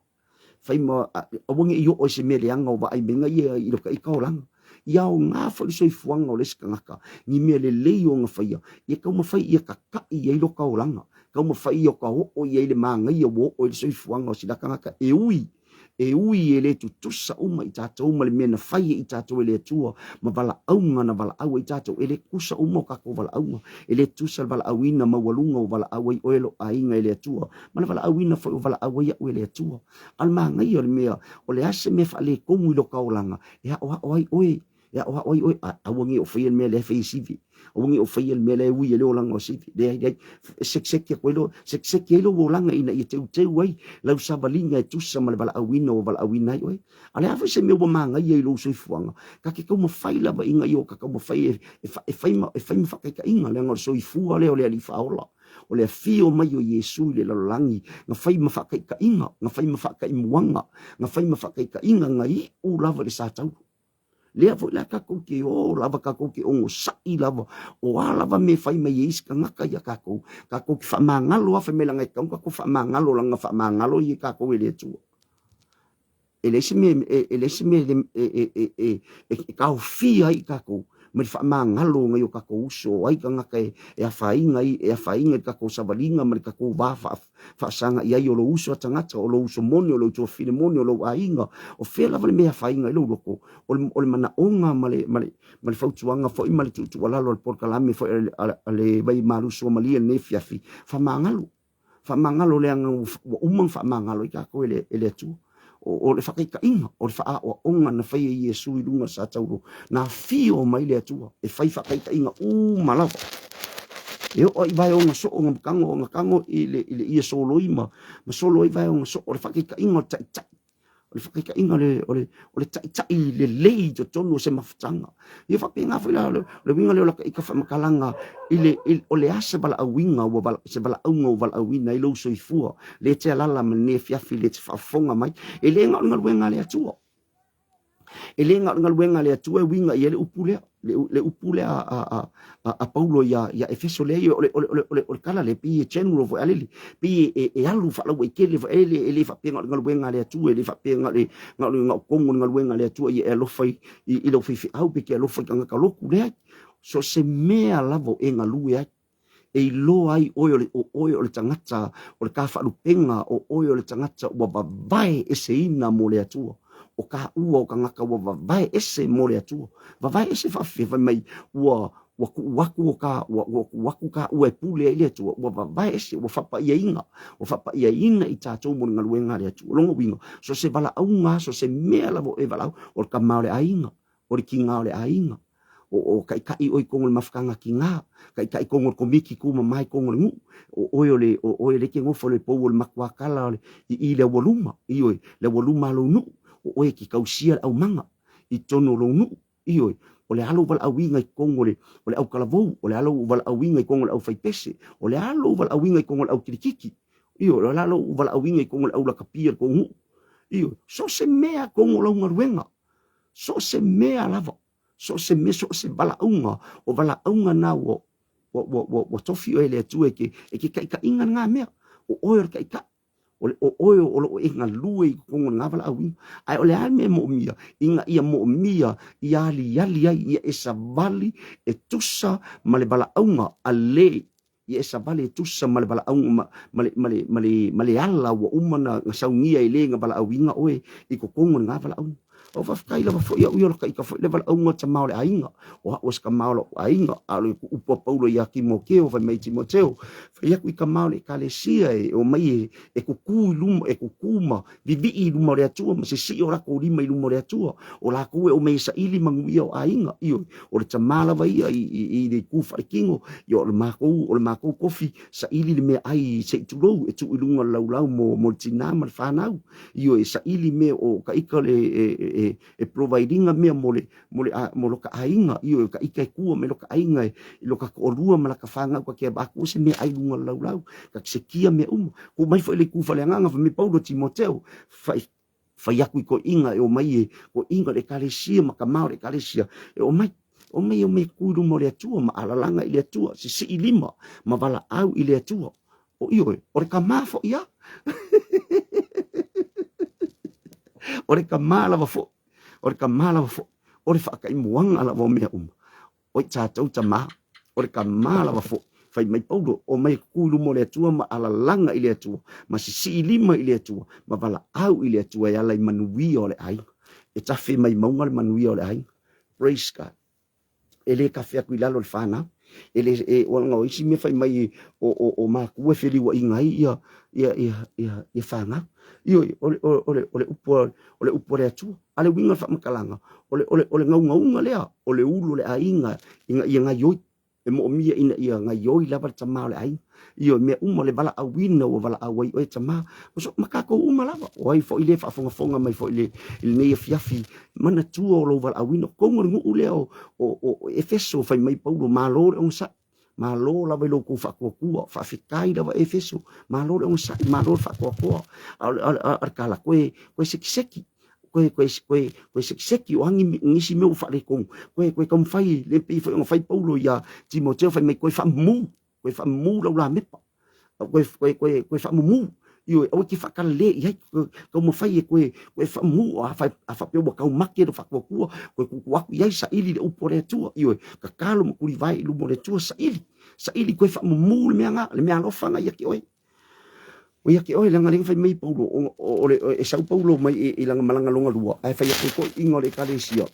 Fai ma, aua ne i oo i se mea leaga o vaai mai ia i lo ta ita olaga. Ia aoga foi le soifuaga o le isi tagata, ni mea lelei ona faia, ia taumafai ia tata'i ai lo ta olaga, taumafai ia ka oo i ai le manaia ua oo i le soifuaga o sila tagata e ui, e ui e le tutusa uma i tatou ma le mea na fai e i tatou e le Atua ma valaauga na valaau ai i tatou. E le tutusa uma o tatou valaauga, e le tutusa le valaauina maualuga ua valaau ai oe lou aiga e le Atua ma le valaauina foi ua valaau ai au e le Atua. A o le manaia o le mea, o le a se mea faaletonu i lo ta olaga e aoao ai oe, e aoao ai oe, aua ne i ou faia le mea lea e fai e Sivi, aua ne i ou faia le mea lea e ui ai le olaga o Sivi. Leai, leai, e sekiseki atu ai lo, sekiseki ai lou olaga ina ia teuteu ai lau savaliga e tusa ma le valaauina ua valaauina ai oe. A o le a foi se mea ua manaia i lou soifuaga, ta te taumafai lava ina ia ta taumafai e, e, e fai ma, e fai ma faataitaiga, leaga o le soifua lea o le Alii Faaola. O le afio mai o Iesu i le lalolagi, na fai ma faataitaiga, na fai ma faataimuaga, na fai ma faataitaiga, na iu lava i le satauro. Lea foi la tatou te o lava, tatou te onosai lava, o a lava mea e fai mai ai isi tagata ia tatou, tatou te faamagalo lava, fai mai leaga e tatau ona tatou faamagalo, leaga na faamagalo ia tatou e le Atua. E leai se mea e leai se mea e taofia ai tatou mai le faamagalo o nai o tatou uso, o ai tagata e afaina ai, e afaina i le tatou savaliga ma le tatou va faasaga i ai o lou uso a tagata, o lou uso moni, o lou tuafafine moni, o lou aiga, o fea lava le mea e afaina ai lou loto, o le manaoga ma le, ma le, ma le fautuaga foi ma le tuutuualalo a le polokalame foi a le Vaimalu Suamalie i lenei afiafi, faamagalo. Faamagalo leaga ua uma ona faamagalo ai tatou e le, e le Atua. O, o le faataitaiga, o le faaaoaoga na fai e Iesu i luga o le satauro, na afio mai le Atua e fai faataitaiga uma lava. E oo i vaeoga soo na tago, na tago i le, i le ie soloi ma, ma solo ai vaeoga soo, o le faataitaiga o le taitai. O le faataitaiga o le, o le, o le taitai lelei i totonu o se mafutaga. Ia faapena foi la, o le uiga lea o lata ita faamatalaga i le, i, o le a se valaauina ua vala, se valaauga ua valaauina ai lou soifua, le te alala ma lenei afiafi, le te faafofoga mai, e le na o le galuega a le Atua. E le na o le galuega a le Atua e uiga i ai le upu lea, le, le upu lea a, a, a, a Paulo ia, ia Efeso lea, o le, o le, o le, o le, o le tala lea, pei e general foi a lele, pei e, e, e alu faalauaitele foi, e le, e le faapea na o le galuega a le Atua, e le faapea na o le, na o le, na o tonu o le galuega a le Atua, ia e alofa i, i, i lau faifeau, pe te alofa i tagata lotu, leai. So o se mea lava o e galue ai, e iloa ai oe o le, o oe o le tagata, o le tafaalupega, o oe o le tagata ua vavae eseina mo le Atua. O taua o tagata ua vavae ese mo le Atua. Vavae ese faafefea, fai mai, ua, ua tuu atu o ka, ua, ua tuu atu taua e pule ai le Atua, ua vavae ese, ua faapaiaina, ua faapaiaina i tatou mo le galuega a le Atua. O lona uiga, so o se valaauga, so o se mea lava o e valaau, o le tama o le aiga, o le tiga o le aiga, o, o taitai oe i totonu o le mafutaga tiga, taitai totonu o le komiti tumama i totonu o le nuu, o oe o le, o oe lea e te nofo i le pou o le matuakala o le, i i le aualuma, ioe, le aualuma a lou nuu, o oe e te tausia le aumaga i totonu o lou nuu, ioe, o le a lou valaauina i totonu o le, o le autalavou, o le a lou valaauina i totonu o le aufaipese, o le a lou valaauina i totonu o le aukilikiki, ioe, o le a lou valaauina i totonu o le aulakapia i le tou nuu, ioe, so o se mea totonu o lau galuega, So o se mea lava, so o se mea, so o se valaauga, o valaauga na ua, ua, ua, ua, ua tofi oe e le Atua e te, e te taitaiga lena mea. O oe o le taitai. O, le, o oe o lo o e galue i totonu o lena valaauina. Ae o le a le mea e moomia? Ina ia moomia, ia aliali ai, ia e savali, e tusa ma le valaauga a le ia e savali e tusa ma le valaauga ma, ma, le, ma, le, ma, le, ma le ala ua uma na, na saunia e le na valaauina oe i totonu o lena valaauga. O faafetai lava foi au ia o laka ita foi le valaauga o tama o le aiga. O au o se tama o lou aiga, a o le upu a Paulo ia Timoteo, fai mai Timoteo, fai atu i tama o le ekalesia e omai e, e kuku i luma, e kuku ma vivii i luma o le Atua ma sisii o latou lima i luma o le Atua. O latou e omai e saili manuia o aiga. Ioe, o le tama lava ia i, i, i le itu faaletino, ia o le matou, o le matou tofi, saili le meaai se i tulou e tuu i luga o le laulau mo, mo le tinā ma le fanau. Ioe, saili mea o ka ika le, e, e, e provide ina mea mo le, mo le, mo loka aiga. Ioe, ka ika e kua mai loka aiga e, i loka toalua ma laka fanau ka te avatu se meaai i luga o le laulau, ka te sekia mea uma. Kuu mai foi le itu faaleagaga fai mai Paulo Timoteo, fai, fai atu i toeaiina e omai e toeaiina o le ekalesia ma tama o le ekalesia e omai omai omai e tu i luma o le Atua ma alalaga i le Atua, sisii lima ma valaau i le Atua. O ioe, o le tama foi a. O le tama lava foi, o le tama lava foi, o le faataimuaga lava o mea uma. O i tatou tama, o le tama lava foi. Fai mai Paulo, omai e kuku i luma o le Atua ma alalaga i le Atua, ma sisii lima i le Atua, ma valaau i le Atua e ala i manuia o le aiga. E tafe mai mauga le manuia o le aiga. Praise God. E le tafe atu i lalo le fanau. E le, e, o, o isi mea fai mai o, o, o matua e feliuaina ai ia, ia, ia, ia, ia fanau. Ioe, o le, o le, o le upu a, o le upu a le Atua. A le uiga o le faamatalaga, o le, o le, o le gaugauga lea, o le ulu o le aiga ina ia gaioi. E moomia ina ia gaioi lava le tama o le aiga. Ioe, mea uma le valaauina ua valaau ai oe tama. So, ma tatou uma lava. O ai foi le faafogafoga mai foi le, i lenei afiafi, manatua o lou valaauina. O totonu o le nuu lea o, o, o Efeso, fai mai Paulo, malo le onosai. Malo lava i lo outou faatuatua, faafetai lava Efeso, malo le onosai, malo le faatoatoa. A o le, a o le tala, koe, koe sekiseki, koe, koe, koe, koe sekiseki o agi nisi mea ua faaletonu, koe, koe taumafai, le pei foi ona fai Paulo ia Timoteo, fai mai koe faamumu, koe faamumu lau lamepa, koe, koe, koe, koe faamumu. Ioe, aua e te faakalale i ai, taumafai e koe, koe faamumu, a, a faapea ua taumate lou faatuatua, koe tuutuu atu i ai, saili le upu a le Atua. Ioe, tatalo ma tulivae i luma o le Atua, saili, saili koe faamumu le mea na, le mea alofa na ia te oe. O ia te oe, leaga lea na fai mai Paulo, o, o, o le, e sau Paulo mai i, i lana malaga longa lua, ae fai atu i toeaiina o le ekalesia,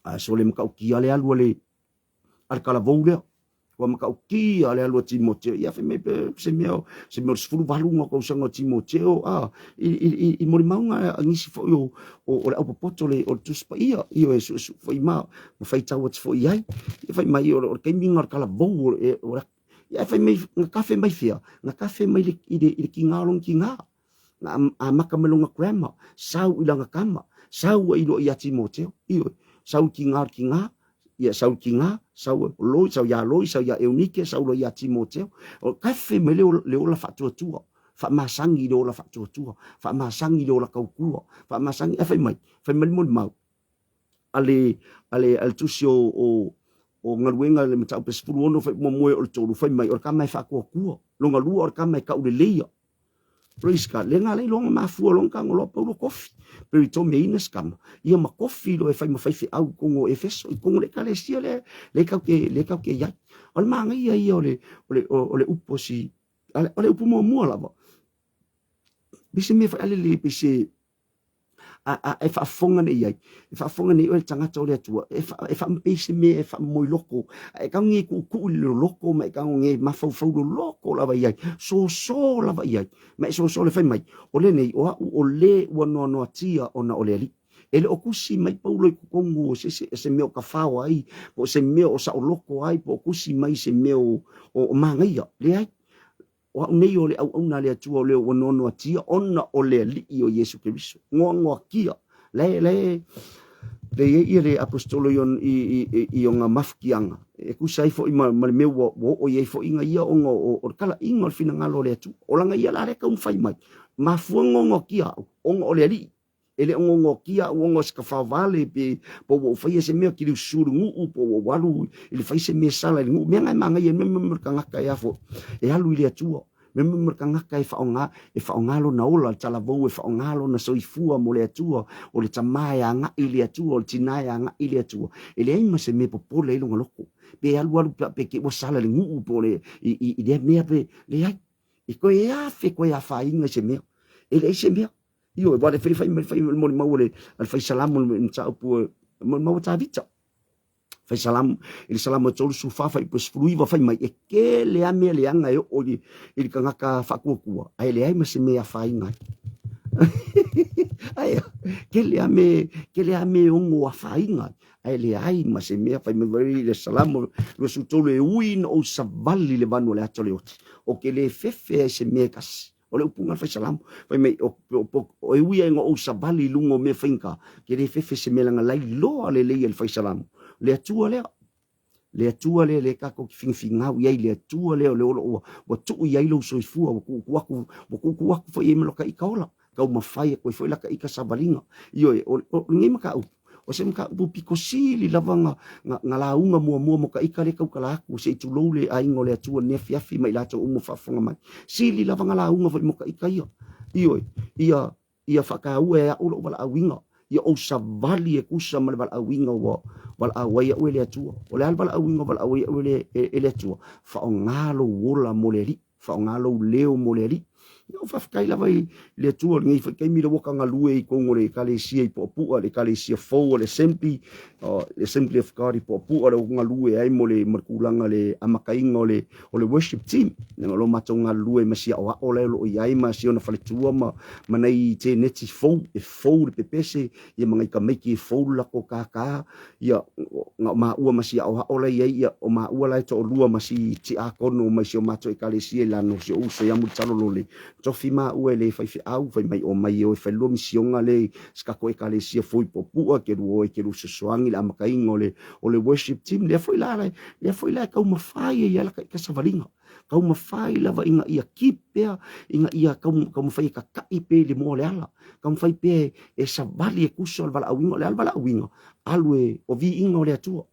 a sole matautia le alu a le, a le talavou lea. Ua matautia le alu a Timoteo. Ia fai mai pe se mea se mea o le 18 o tausaga o Timoteo a i i i, i molimauga a nisi foi o o, o le aupopoto le o le Tusi Paia ioe suesu'u foi ma ma faitau atu foi i ai. Ia fai mai o le, o le taimi lena o le talavou o le, o le ia fai mai na kafe mai fea? Na kafe mai le i le, i le tiga o lona tiga. Na amata mai lona grammar, sau i lana tama, sau ai loa ia Timoteo, ioe, sau i tiga o le tiga, ia sau i tiga, sau Loi, sau ia Loi, sau ia Eunike, sau loa ia Timoteo. O kafe mai le, le ola faatuatua, faamasani i le ola faatuatua, faamasani i le ola tautua, faamasani, ae fai mai, fai mai le molimau a le, a le, a le tusi o, o, o galuega le mataupu 16 fai muamua o le tolu fai mai o le tama e faatuatua lona lua o le tama e tauleleia Praise God. Le nga lei longa mafua longa ka ngolo paulo kofi. Peri to me ina skama. Ia ma kofi lo e fai ma fai fe au kongo Efeso i kongo le kalesia le le kau ke le kau ke iai. O le manga ia ia o le o le o le upu si o le upu muamua lava. Pise me fai ale le pise a, a, e faafofoga nei ai, e faafofoga nei oe le tagata o le Atua, e, fa, e faamupei se mea e faamomoi loko, a e tago e tuutuu i le loloko ma e tago e mafaufau loloko lava i ai, soso lava i ai, ma e soso le fai mai, o lenei, o au o le ua noanoatia ona o le Alii. E le o tusi mai Paulo i totonu o se, se, se mea o tafao ai, po o se mea o saoloko ai, po o tusi mai se mea o, o, o magaia. Leai. O au nei o le auauna a le Atua o le ua noanoatia ona o le Alii o Iesu Keriso. Ngoangoakia. Le, le, le i ai ia le aposetolo i, i, i, i ona mafutiaga. E tusa ai foi ma, ma le mea ua, ua oo i ai foi ina ia ona o, o le talaiga o le finagalo o le Atua. O lana ia la lea taumafai mai. Mafua ngoangoakia au ona o le Alii. E le o gogotia au ona o se tafaovale pe po ua ou faia se mea kiliususu i le nuu po ua ou alu i le fai se mea sala i le nuu. Mea na e manaia mea mea le tagata e a foi e alu i le Atua. Mea mea le tagata e faaaoga e faaaoga lona ola le talavou e faaaoga lona soifua mo le Atua. O le tama e agai i le Atua, o le tina e agai i le Atua. E leai ma se mea e popole ai lona loto. Pe alualu pe te ua sala i le nuu po o le i, i, i lea mea pe leai. E toe afe koe afaina i se mea. E leai se mea. Ioe, aua le fai fai mai fai le molimau a le a le fai salamo le mataupu e molimau a Tavita. Fai salamo i le salamo e 34 fuaiupu e 19 fai mai e tele a mea leaga e oo i le tagata faatuatua ae leai ma se mea e afaina ai. Ae tele a mea, tele a mea e ono afaina ai ae leai ma se mea. Fai mai foi i le Salamo 23, e ui ina ou savali i le vanu o le ata o le oti, ou te le fefe ai se mea e tasi. O le upu lena a le fai Salamo. Fai mai, e ui lava ina ou savali i luga o mea faigata, ou te le fefe se mea leaga la iloa lelei e le fai Salamo, le Atua lea. Le Atua lea lea tatou te figafigau i ai, le Atua lea o le o lo o ua tuu i ai lou soifua, ua tuutuu atu, ua tuutuu atu foi i ai ma lota ita ola, taumafai atu ai foi lata ita savaliga. Ioe, o lenei mataupu, o se mataupu pito sili lava na, na, na lauga muamua mo ta ita lea e tautala atu, se i tulou le aiga o le Atua i lenei afiafi ma i latou uma o faafofoga mai. Sili lava na lauga foi mo ta ita ia. Ioe, ia Ia faataua e au lou valaauina, ia ou savali e tusa ma le valaauina ua valaau ai au e le Atua. O le a le valaauina ua valaau ai au e le Atua? Faaaoga lou ola mo le Alii, faaaoga lou leo mo le Alii. Ia ou faafetai lava i le Atua i lenei foi taimi lea ua tagalue i totonu o le Ekalesia i Puapua, le Ekalesia fou a le Assembly, le Assembly of God i Puapua lea ua galue ai mo le tulaga le amataina o le o le worship team. O lo matou galulue ma si aoao la o lo o i ai ma si ona faletua ma ma nai teneti fou e fou le pepese ia ma nai tamaiti e fou le latou kākā ia na o maua ma si aoao la i ai ia o maua la e toalua ma si tiakono mai si o matou ekalesia i lano si ou uso ia Mulitalo Lole tofi maua e le faifeau fai mai omai e o e fai lua misioga le si tatou ekalesia fou i Puapua ke lua o e ke lua fesoasoani i le amataina o le o le worship team lea foi la lea foi la e taumafai ai lava ita savaliga taumafai lava ina ia keep pea ina ia taumafai e tata'i pea i le moa o le ala taumafai pea e savali e tusa o le valaauina o le a le valaauina alu e o viiga o le Atua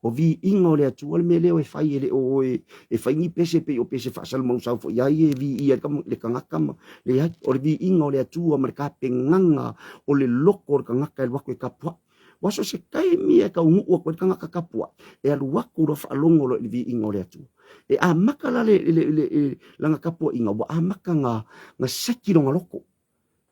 o viiga o le Atua le mea lea e fai e le o oe e fai ni pese pei o pese faasalamausau foi ai e viia le tagata ma leai o le viiga o le Atua ma le tapenaga o le loko o le tagata e alu atu e tapuai Ua so se taimi e taunuu atu ai le tagata tapuai, e alu atu loa faalogo loa i le viiga o le Atua. E amata la le, le, le, le, lana tapuaiga, ua amata na, na seki lona loto.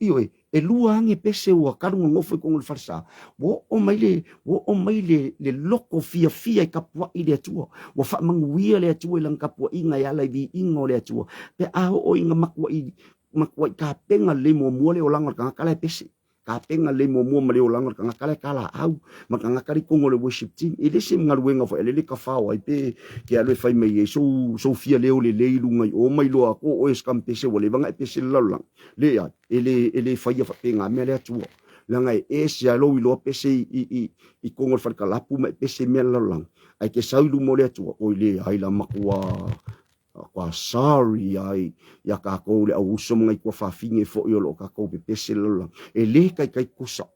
Ioe, e lua age pese ua talu na nofo i totonu o le falesa, ua oo mai le, ua oo mai le, le loko fiafia e tapuai i le Atua. Ua faamanuia le Atua i lana tapuaiga e ala i viiga o le Atua. Pe a oo ina matuai, matuai tapena lelei muamua le olaga o le tagata la e pese. Tapena lelei muamua ma le olaga o le tagata la e talaau ma le tagata la i totonu o le worship team. E le se galuega foi a lele tafao ai pe ke alu e fai mai ai sou, sou fia leo lelei i luga i o ma iloa atu o oe o se kampese ua leva ona e pese i le lalolagi. Leai, e le, e le faia faapena mea le Atua. Leaga e ese lava lou iloa pese i, i, i, i totonu o le falekalapu ma e pese i mea o le lalolagi. Ae e te sau i luma o le Atua, oi leai la matua Matua sorry ai ia tatou le au uso ma nai tuafafine foi o lo o tatou pepese le lalolagi. E le taitai tusa.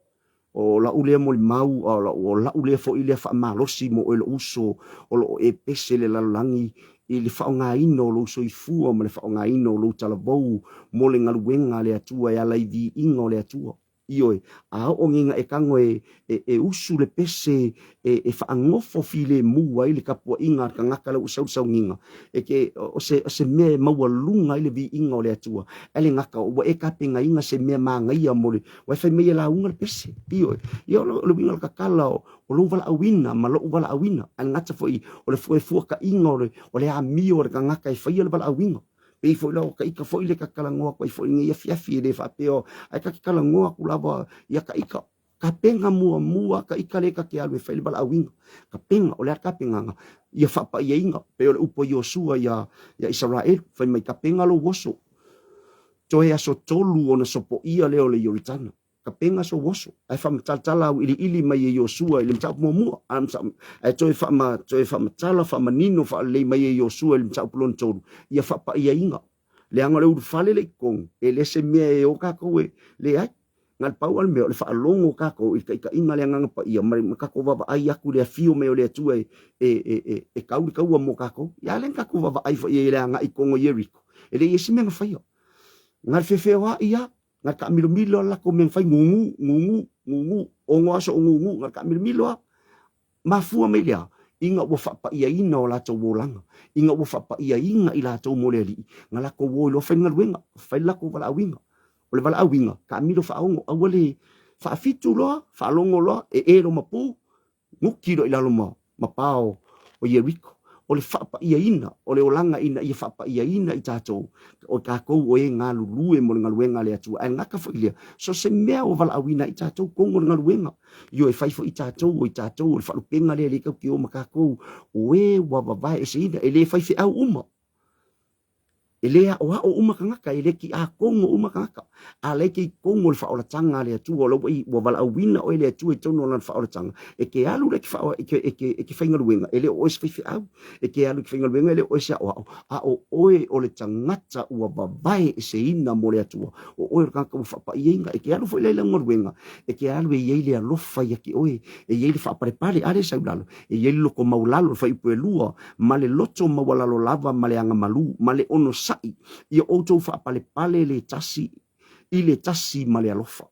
O la'u lea molimau, a o la'u lea foi lea faamalosi mo oe lou uso o lo o e pese le lalolagi i le faaaogaina o lou soifua ma le faaaogaina o lou talavou mo le galuega a le Atua e ala i viiga o le Atua. Ioe, a oo nei ina e tago e, e, e usu le pese e, e faanofo filemu ai le tapuaiga a le tagata la ua sau le sauniga, e ke, o se, o se mea e maualuga ai le viiga o le Atua, ae le gata ua e tapenaina se mea manaia mo le, ua e fai mai e lauga le pese. Ioe, ia o le uiga o le tatala o, o lou valaauina ma lou valaauina, ae le gata foi o le fuafuakaiga o le, o le amio a le tagata e faia le valaauina. Pei foi la o ta ita foi le ta talanoa atu ai foi i lenei afiafi, e le faapea ae ta te talanoa atu lava ia ta ita. Tapena muamua ta ita lea ta te alu e fai le valaauina. Tapena, o le a le tapenaga? Ia faapaiaina, pei o le upu a Iosua ia ia Isaraelu, fai mai tapena lou oso. Toe aso tolu ona sopoia lea o le Ioritana. Tapena sou oso, ae faamatalatala auiliili mai e Iosua i le mataupu muamua, ae toe faama, toe faamatala faamanino faalelei mai e Iosua i le mataupu lona tolu, ia faapaiaina. Leaga o le ulufale le i totonu, e le se mea e o tatou e leai. Na o le pau lava le mea, o le faalogo o tatou i le taitaiga a le Agaga Paia ma le tatou vaavaai atu i le afio mai o le Atua e, e, e, e, e tau le taua mo tatou. Ia a lea na tatou vaavaai foi i ai i le agai i totonu o Ieriko, e leai se mea na faia. Na o le feofeoai lava. Na taamilomilo lava le latou mea na fai, gugu, gugu, gugu, ono aso o gugu, na taamilomilo lava. Mafua mai le a? Ina ua faapaiaina o latou olaga, ina ua faapaiaina i latou mo le Alii, na latou o ai loa fai le galuega, fai le latou valaauina. O le valaauina, taamilo faaono, aua le faafitu loa, faalogo loa, ee loma pu, Nuki loa i lalo ma, ma pa o, o Ieriko. O le faapaiaina, o le olaga ina ia faapaiaina i tatou, o tatou o e galulue mo le galuega a le Atua. Ae gata foi lea, so se mea ua valaauina ai tatou, tonu o le galuega. Ioe, fai foi tatou, o i tatou o le faalupega lea e le tatou te o ma tatou, o e ua vavae eseina, e le faifeau uma. E le aoao uma tagata, e le tiakono uma tagata, a la e te i totonu o le faaolataga a le Atua, o la ua, ua valaauina oe e le Atua i totonu o Lana faaolataga, e te alu la e te, faa, e te, e te, e te faigaluega, e le o oe se faifeau, e te alu i te faigaluega, e le o oe se aoao, a o oe o le tagata ua vavae eseina mo le Atua, o oe o le tagata ua faapaiaina, e te alu foi la i lau galuega, e te alu e i ai le alofa ia te oe, e i ai le faapalepale, a lea e sau i lalo, e i ai le loto maualalo, le fuaiupu e lua, ma le loto maualalo lava ma le agamalu, ma le onosai, ia outou faapalepale le tasi i le tasi ma le alofa.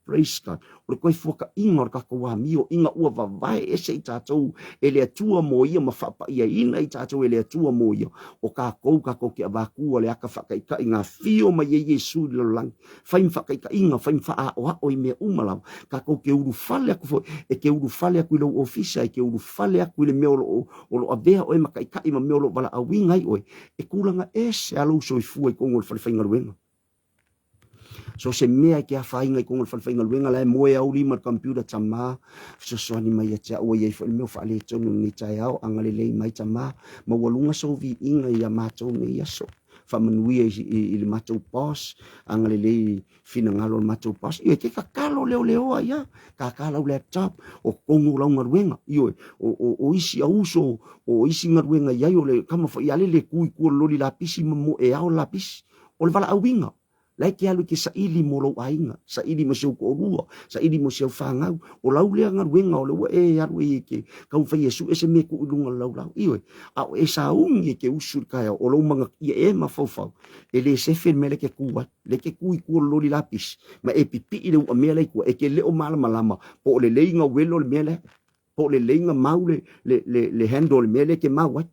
Praise God. O le toe fuakaiga o le tatou amio ina ua vavae ese i tatou e le Atua mo ia ma faapaiaina i tatou e le Atua mo ia. O tatou, tatou te avatua le aka faataitai na afio mai ai Iesu i le lalolagi. Fai ma faataitaiga, fai ma faaaoao i mea uma lava. Tatou te ulufale atu foi, e te ulufale atu i lou ofisa, e te ulufale atu i le mea o lo o o lo o avea oe ma taitai ma mea o lo o valaauina ai oe, e tulaga ese lava lou soifua i totonu o le falefaigaluega. So se mea e te afaina i totonu o le falefaigaluega, la e moe au lima i le computer, tama, fesoasoani mai ia te au, ua i ai foi le mea o faaletonu i lenei taeao, agalelei mai tama, maualuga sou viiga ia matou nei aso. Faamanuia i, i, i le matou boss, agalelei finagalo o le matou boss. Ioe, te tatalo leoleoa ia, kākā lau laptop, o tonu lau galuega. Ioe, o, o, o isi auso, o isi galuega i ai, o le kama foi ale le ku i tua o le loli lapisi ma moe ao le lapisi. O le valaauina, la e te alu e te saili mo lou aiga, saili mo si ou toalua, saili mo si au fanau. O lau lea galuega o lea ua e alu ai e te taumafai e sue se mea e tuu i luga o le laulau. Ioe, a o e sauni e te usu i le taeao, o lou magatia e mafaufau, e le sefe le mea lea e te tu ai. Le te tu i tua o le loli lapisi ma e pipii le uamea lea i tua, e te le o malamalama po o lelei na uelo le mea lea, po o lelei na mau le, le, le, le handle o le mea lea e te mau ai.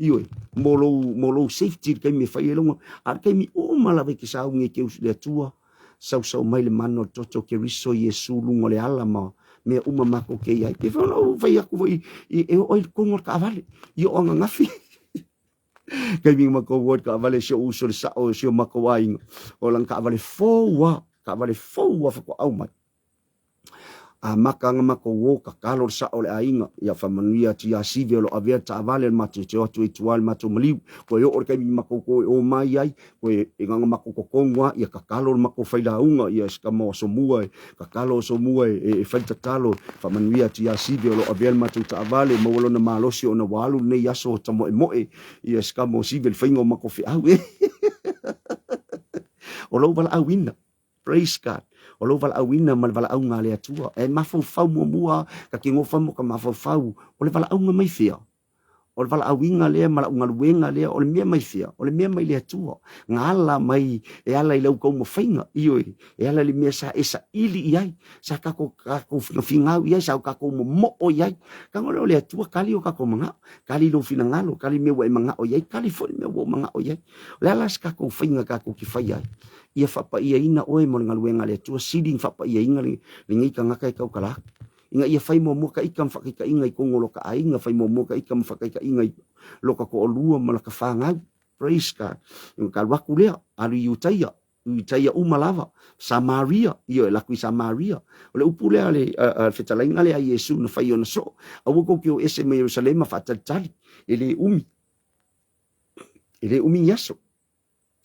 Ioe, mo lou, mo lou safety i le taimi e fai ai lau, a o le taimi uma lava e te sauni e te usu i le Atua, sausau mai le mana o le toto o Keriso Iesu luga o le ala ma mea uma matou te i ai. Pei foi ona ou fai atu foi e oo ai i totonu o le taavale, i oo ananafi. Taimi na matou o i le taavale si ou uso le sao o si o matou aiga, o lana taavale fou lava, taavale fou lava faatoa aumai. Amata ana matou o, tatalo le sao o le aiga, ia faamanuia atu ia Sive o lo o avea le taavale o le matou te o atu ai i tua i le matou maliu. Toe oo le taimi matou toe o mai ai, toe e na ona matou totonu lava, ia tatalo le matou failauga, ia si tama o Asomua e tatalo Asomua e, e fai le tatalo, faamanuia atu ia Sive o lo o avea le matou taavale, maua lona malosi ona ua alu lenei aso o tamoemoe, ia si tama o Sive i le faiga o matou feau. O lou valaauina. Praise God. O lou valaauina ma le valaauga a le Atua. E mafaufau muamua, ta te gofa mo ka mafaufau, o le valaauga mai fea? O le valaauina lea ma lau galuega lea, o le mea mai fea? O le mea mai le Atua. Na ala mai e ala i lau taumafaiga, ioe, e ala i le mea sa e saili i ai, sa tatou tatou finau i ai, sa tatou momoo i ai. Tago lea o le Atua kali o tatou manao, kali lou finagalo, kali mea ua e manao i ai, kali foi le mea ua ou manao i ai. O le a la se tatou faiga tatou te faia ai? Ia faapaiaina oe mo le galuega a le Atua, sili ona faapaiaina lenei tagata e tautala atu. Ina ia fai muamua ka ika ma faataitaiga i totonu o lota aiga, fai muamua ka ika ma faataitaiga i lota toalua ma lota fanau. Praise God. Ona ta alu atu lea, alu i Iutaia, Iutaia uma lava, Samaria, ioe, alu atu i Samaria. O le upu lea a le, a, a le fetalaiga lea a Iesu na fai i ona soo, aua tou te o ese mai Ierusalema faatalitali, e le umi, e le umi ni aso.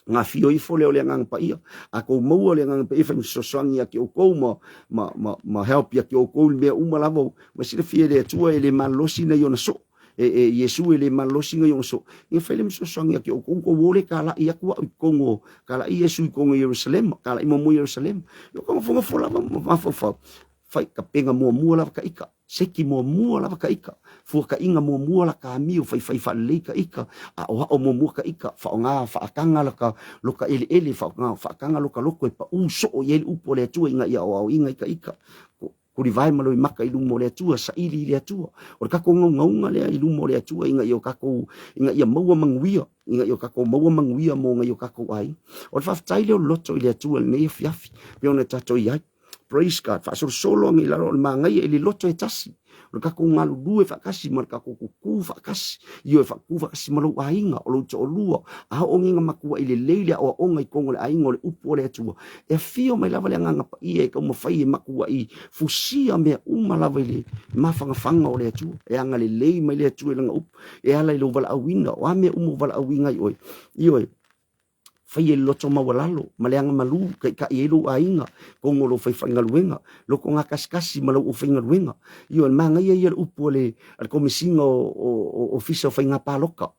Ona afio ifo lea o le Agaga Paia. A tou maua le Agaga Paia, fai ma fesoasoani ia te outou ma, ma, ma, ma help ia te outou i le mea uma lava. Ua silafia e le Atua e le malolosi nai ona soo. E, e, Iesu e le malolosi nai ona soo. Ia fai le ma fesoasoani ia te outou, tou o le kalai atu au i totonu o, kalai Iesu i totonu o Ierusalema, kalai muamua i Ierusalema. Ia ka nofonofo lava ma mafaufau. Fai kapega muamua lava ka ika. Seki muamua lava ka ika, fuakaiga muamua la ka amio, faifai faalelei ka ika, aoao muamua ka ika, faaaoga faataga laka loka eleele, faaaoga faataga loka loko e paʻu soo i ai le upu a le Atua ina ia aoaoina ai ka ika. Kulivae ma lou maka i luma o le Atua, saili i le Atua. O le tatou naunauga lea i luma o le Atua ina ia o tatou, ina ia maua manuia, ina ia o tatou maua manuia mo nai o tatou aiga. O le faafetai lea o le loto i le Atua i lenei afiafi, pei ona tatou i ai. Praise God. Faasolosolo ane i lalo o le manaia i le loto e tasi. O le tatou galulue faatasi ma le tatou kukū faatasi. Ioe, faakukū faatasi ma lou aiga, o lou toalua. A oo nei ina matuai lelei le aoaoga i totonu o le aiga o le upu a le Atua, e afio mai lava le Agaga Paia e taumafai e matuai fusia mea uma lava i le mafanafana o le Atua. E agalelei mai le Atua i lana upu e ala i lou valaauina. O a mea uma ua valaauina ai oe, ioe, faia i le loto maualalo ma le agamalu, taitai ai lou aiga, totonu o lou faifaigaluega, loko gatasikasi ma lau aufaigaluega. Ioe, o le manaia ia o le upu a le Komesina o Ofisa o Faiga Palota.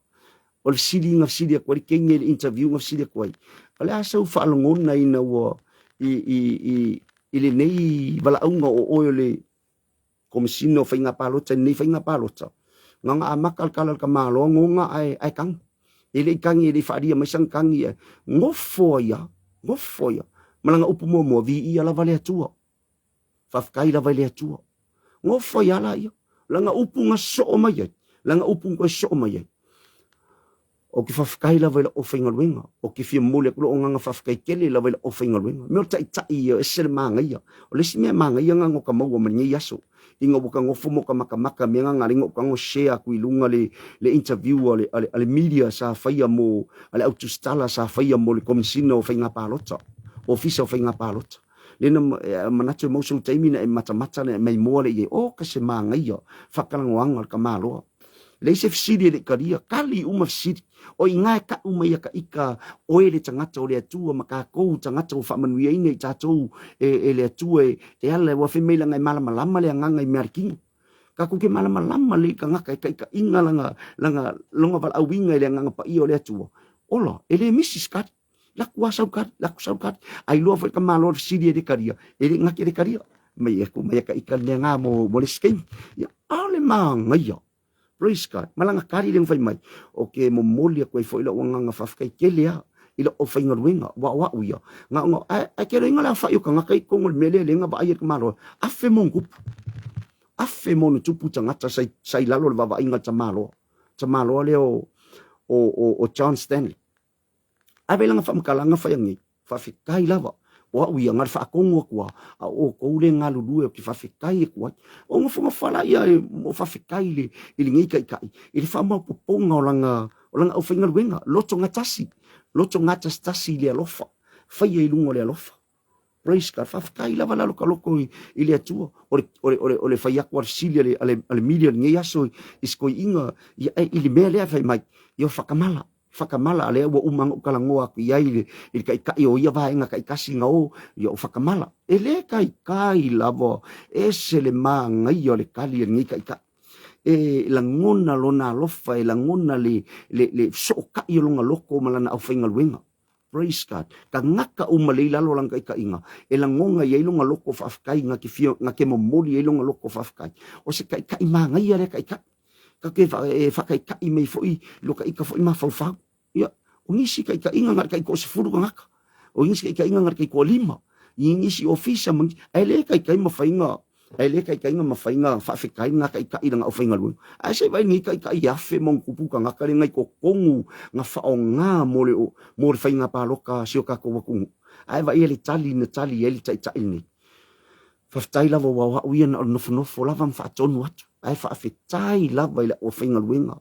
O le fesili na fesili atu ai le teine i le interview na fesili atu ai, o le a sau faalogona ina ua i lenei valaauga o oe o le Komesina o Faiga Palota i lenei faiga palota, na ona amata le tala a le tamaloa goga ae tagi. E le i tagi, e le i faaalia mai sana tagi, ae nofo ai lava, nofo ai lava. Ma lana upu muamua, viia lava le Atua. Faafetai lava i le Atua. Nofo ai lava laia. Lana upu na soo mai ai, lana upu na toe soo mai ai. Ou te faafetai lava i lau aufaigaluega. Ou te fia momoli atu lou agaga faafetai tele lava i lau aufaigaluega. Mea o le taitai ia, e ese le manaia. O le isi mea manaia lena na ota maua mai lenei aso, ina ua ta nofo ma ota matamata mea na na ala ai ona ou tago share atu i luga le interview a le media sa faia mo, a le au tusitala sa faia mo le Komesina o Faiga Palota, Ofisa o Faiga Palota. Lea na manatu e maua sou taimi na e matamata na e maimoa lea i ai, oka se manaia faatalanoaga o le tamaloa. Leai se fesili e le i talia, tali uma fesili. O i ina e tau mai ia taita, oe le tagata o le Atua ma tatou tagata ua faamanuiaina i tatou e le Atua e ala, ua fai mai leaga e malamalama le agaga i mea a le tino. Tatou te malamalama lelei i tagata e taitaiga lona valaauina i le Agaga Paia o le Atua. Ola, e le misi se tali. Laku lava sau tali, laku sau tali. A iloa foi le tamaloa le fesili e le talia, e le gata i le talia. Mai aku mai ka ika le mea ngā mo le isi taimi. Ia, ʻaʻole manaia. Praise God. Ma lana tali lea na fai mai, o ke momoli atu ai foi lou agaga faafetai tele lava i lau aufaigaluega, aua o au ia, na ona, ae ke loiga le aofai o tagata i totonu o le mea lea, lea na vaaia e le tamaloa, 1000+. 1000+ tagata sa i lalo o le vaavaaiga a le tamaloa. Tamaloa lea o John Stanley. Ave lana faamatalaga fai anei, faafetai lava, o au ia, na le faatonu atu lava, a o outou lea e galulue ou te faafetai atu ai. O nofonofo lava ia o faafetai i le, i lenei taitai, i le faamaopoopoga o lana, o lana aufaigaluega, loto gatasi, loto gatasitasi i le alofa, faia i luga o le alofa. Praise God. Faafetai lava la lo ta loto i le Atua. O le, o le, o le, o le fai atu a le fesili a le, a le, a le media i lenei aso i se toeaina, ia, i le mea lea fai mai, ia whakamala. Whakamala, a lea ua uma ona ou talanoa atu i ai i le taitai o ia vaega taitasi na o, ia o whakamala. E le taitai lava, ese le manaia o le tali a lenei taitai. E lagona lona alofa, e lagona le fesootai o lona loto ma lana aufaigaluega. Praise God. Tagata uma lea i lalo o lana taitaiga, e lagona i ai lona loto faafetai, na te fia, na te momoli ai lona loto faafetai. O se taitai manaia lea taitai. Ka te e faataitai mai foi lo ka ika foi mafaufau. Ia, o nisi taitaiga na o le taitoasefulu tagata. O nisi taitaiga na o le taitoalima. I nisi ofisa ma nisi, ae le taitai mafai na Ae le taitai na mafai na faafetai na taitai i lana aufaigaluega. Ae se i vaai lenei taitai i 1000+ tagata lea na i totonu na faaaoga mo le mo le faiga palota a si o tatou atunuu. Ae vaaia le tali na tali ai le taitai lenei. Faafetai lava aua o au ia na o le nofonofo lava ma faatonu atu. Ae faafetai lava i le aufaigaluega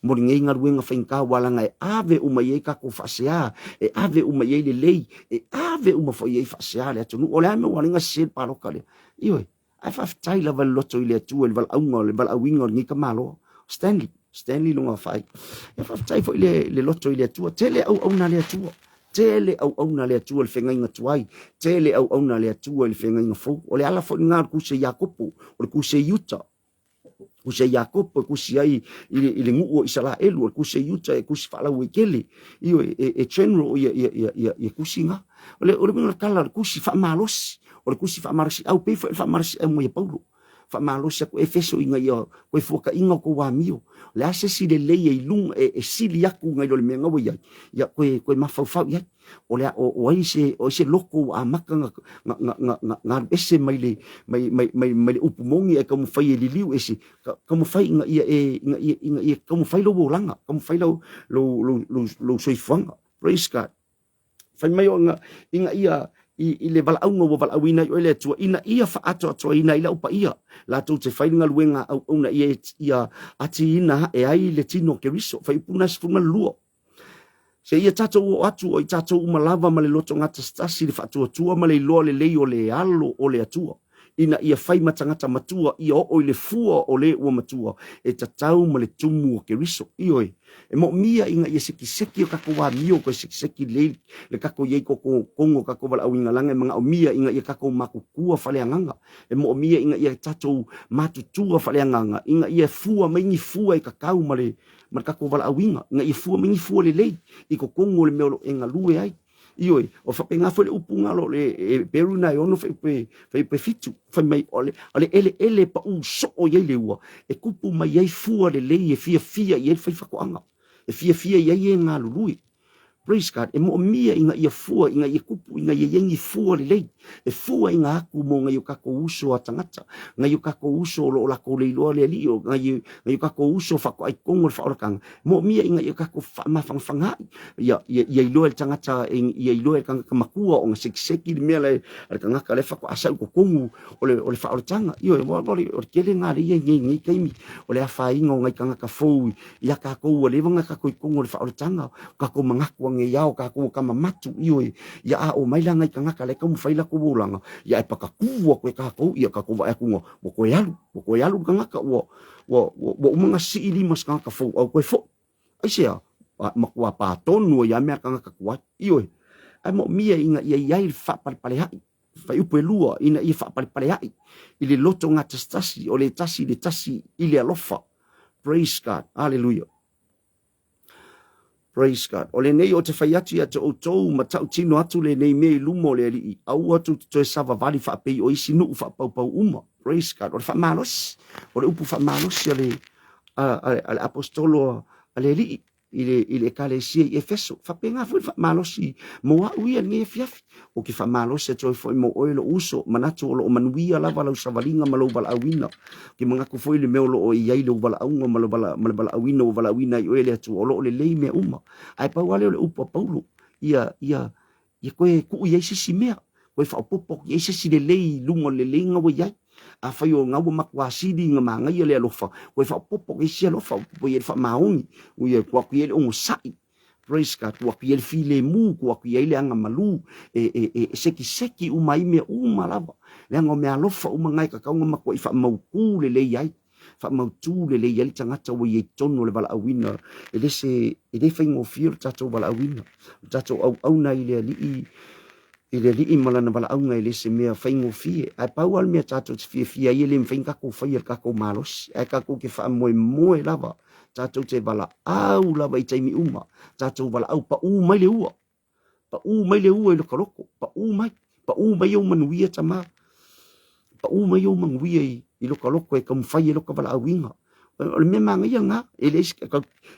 mo lenei galuega faigata aua leaga e ave uma i ai tatou faasea, e ave uma i ai lelei, e ave uma foi i ai faasea a le atunuu. O le a le mea ua ala ai ona sese le palota lea? Ioe, ae faafetai lava i le loto i le Atua i le valaauga o le valaauina o lenei tamaloa. Stanley, Stanley lona faai. E faafetai foi le loto i le Atua. Tele auauna a le Atua. Tele auauna a le Atua i le feagaiga tuai, tele auauna a le Atua i le feagaiga fou. O le ala foi lena o le kusi a Iakopo, o le kusi a Iuta, kusi a Iakopo e kusi ai i le nuu o Isaraelu, o le kusi a Iuta e kusi faalauaitele, ioe, e general ia kusi na. O le uiga o le tala, o le kusi faamalosi, o le kusi faamalosiau, pei foi o le faamalosiau mai a Paulo. Faamalosi atu Efeso ina ia koe fuataʻiga o tou amio. O le a se isi lelei e i luga e sili atu nai lo le mea na ua i ai, ia toe toe mafaufau i ai. O le a o o ai se o ai se loto ua amata na na na na na na alu ese mai le mai mai mai mai le upu moni ae taumafai e liliu ese, taumafai ina ia e ina ia ina ia taumafai lou olaga, taumafai lou lou lou lou soifuaga. Praise God. Fai mai ona ina ia i le valaauga ua valaauina ai oe le Atua, ina ia faaatoatoaina ai le au paia, latou te fai le galuega auauna ia, ia atiina ae ai le tino o Keriso. Faaiupu 12. Seia tatou oo atu o i tatou uma lava ma le loto gatasitasi le faatuatua ma le iloa lelei o le alo o le Atua, ina ia fai ma tagata matua ia oo i le fua o le ua matua e tatau ma le tumu o Keriso. Ioe, e moomia ina ia sekiseki o tatou amio toe sekiseki lelei le tatou i ai totonu o tatou valaauina leaga e manaomia ina ia tatou matutua faaleagaga. E moomia ina ia tatou matutua faaleagaga ina ia fua mai ni fua e tatau ma le ma le tatou valaauina, ina ia fua mai ni fua lelei i totonu o le mea o lo o e galue ai. Ioe, o faapena foi le upu na lo le Heperu na e ono fuaiupu fuaiupu e 7, fai mai o le, o le eleele paʻū soo i ai le ua, e kupu mai ai fua lelei e fiafia i ai le faifaatoaga, e fiafia i ai e galulue. Praise God, e moomia ina ia fua, ina ia kupu, ina ia i ai ni fua lelei, e fua ina atu mo nai o tatou uso a tagata, nai o tatou uso o lo o latou le iloa le Alii, o nai, nai o tatou uso faatoa i totonu o le faaolataga, moomia ina ia tatou faamafanafanaai, ia, ia, ia iloa e le tagata, ia iloa e le tagata matua ona sekiseki le mea le, a le tagata lea faatoa sau i totonu o le, o le faaolataga. Ioe, o le, o le tele lena lea e i ai nei i lenei taimi, o le afaina o nai tagata fou ia tatou ua leva ona tatou i totonu o le faaolataga, o tatou manatu ane ia o tatou ua kamamatu, ioe, ia a oo mai la nai tagata la e taumafai latou olaga, ia e patakū atu e tatou, ia tatou vaai atu ua toe alu, ua toe alu le tagata, ua, ua, ua, ua uma ona sii lima o se tagata fou, a ua toe foi. Aisea? Matua pā tonu ai lava mea a le tagata tuai, ioe. Ae moomia ina ia i ai le faapalepalea'i, fuaiupu e 2, ina ia faapalepalea'i i le loto gatasitasi o le tasi i le tasi i le alofa. Praise God. Hallelujah. Praise God. O lenei ou te fai atu ia te outou ma tautino atu lenei mea i luma o le Alii, aua tou te toe savavali faapei o isi nuu faapaupau uma. Praise God. O le faamalosi, o le upu faamalosi a le, a, a, a le apostolo a le Alii i le, i le ekalesia i Efeso. Faapena foi le faamalosi mo au ia lenei afiafi. Ou te faamalosi atu ai foi mo oe lou uso, manatu o lo o manuia lava lau savaliga ma lou valaauina. Ou te manatu foi le mea o lo o i ai lou valaauga ma le, vala, ma le valaauina ua valaauina ai oe e le Atua, o lo o lelei mea uma. Ae pau lava lea o le upu a Paulo, ia, ia, ia toe tuu i ai se isi mea, toe faaopoopo atu i ai se isi lelei i luga o le leleiga ua i ai. Afai o lena ua matua sili ona manaia le alofa, toe faaopoopo atu i ai se isi alofa, faaopoopo i ai le faamaoni, ua tuu atu i ai le onosai. Praise God, tuu atu i ai le filemu, tuu atu i ai le agamalu, e, e, e, e sekiseki uma ai mea uma lava. Leaga o mea alofa uma na e tatau ona matuai faamautu lelei ai. Faamautu lelei ai le tagata ua i ai totonu o le valaauina. E le se, e le faigofie lo tatou valaauina. O le tatou auauna i le Alii, i le Alii ma lana valaauga e le se mea faigofie. Ae pau lava le mea tatou te fiafia ai e le mafai ona tatou faia le tatou malosi. Ae tatou te faamoemoe lava, tatou te valaau lava i taimi uma, tatou valaau paū mai le ua. Paū mai le ua i lota loto, paū mai, paū mai ou manuia tama. Paū mai ou manuia i, i lota loto e taumafai ai lota valaauina. O le mea manaia lena, e leai se,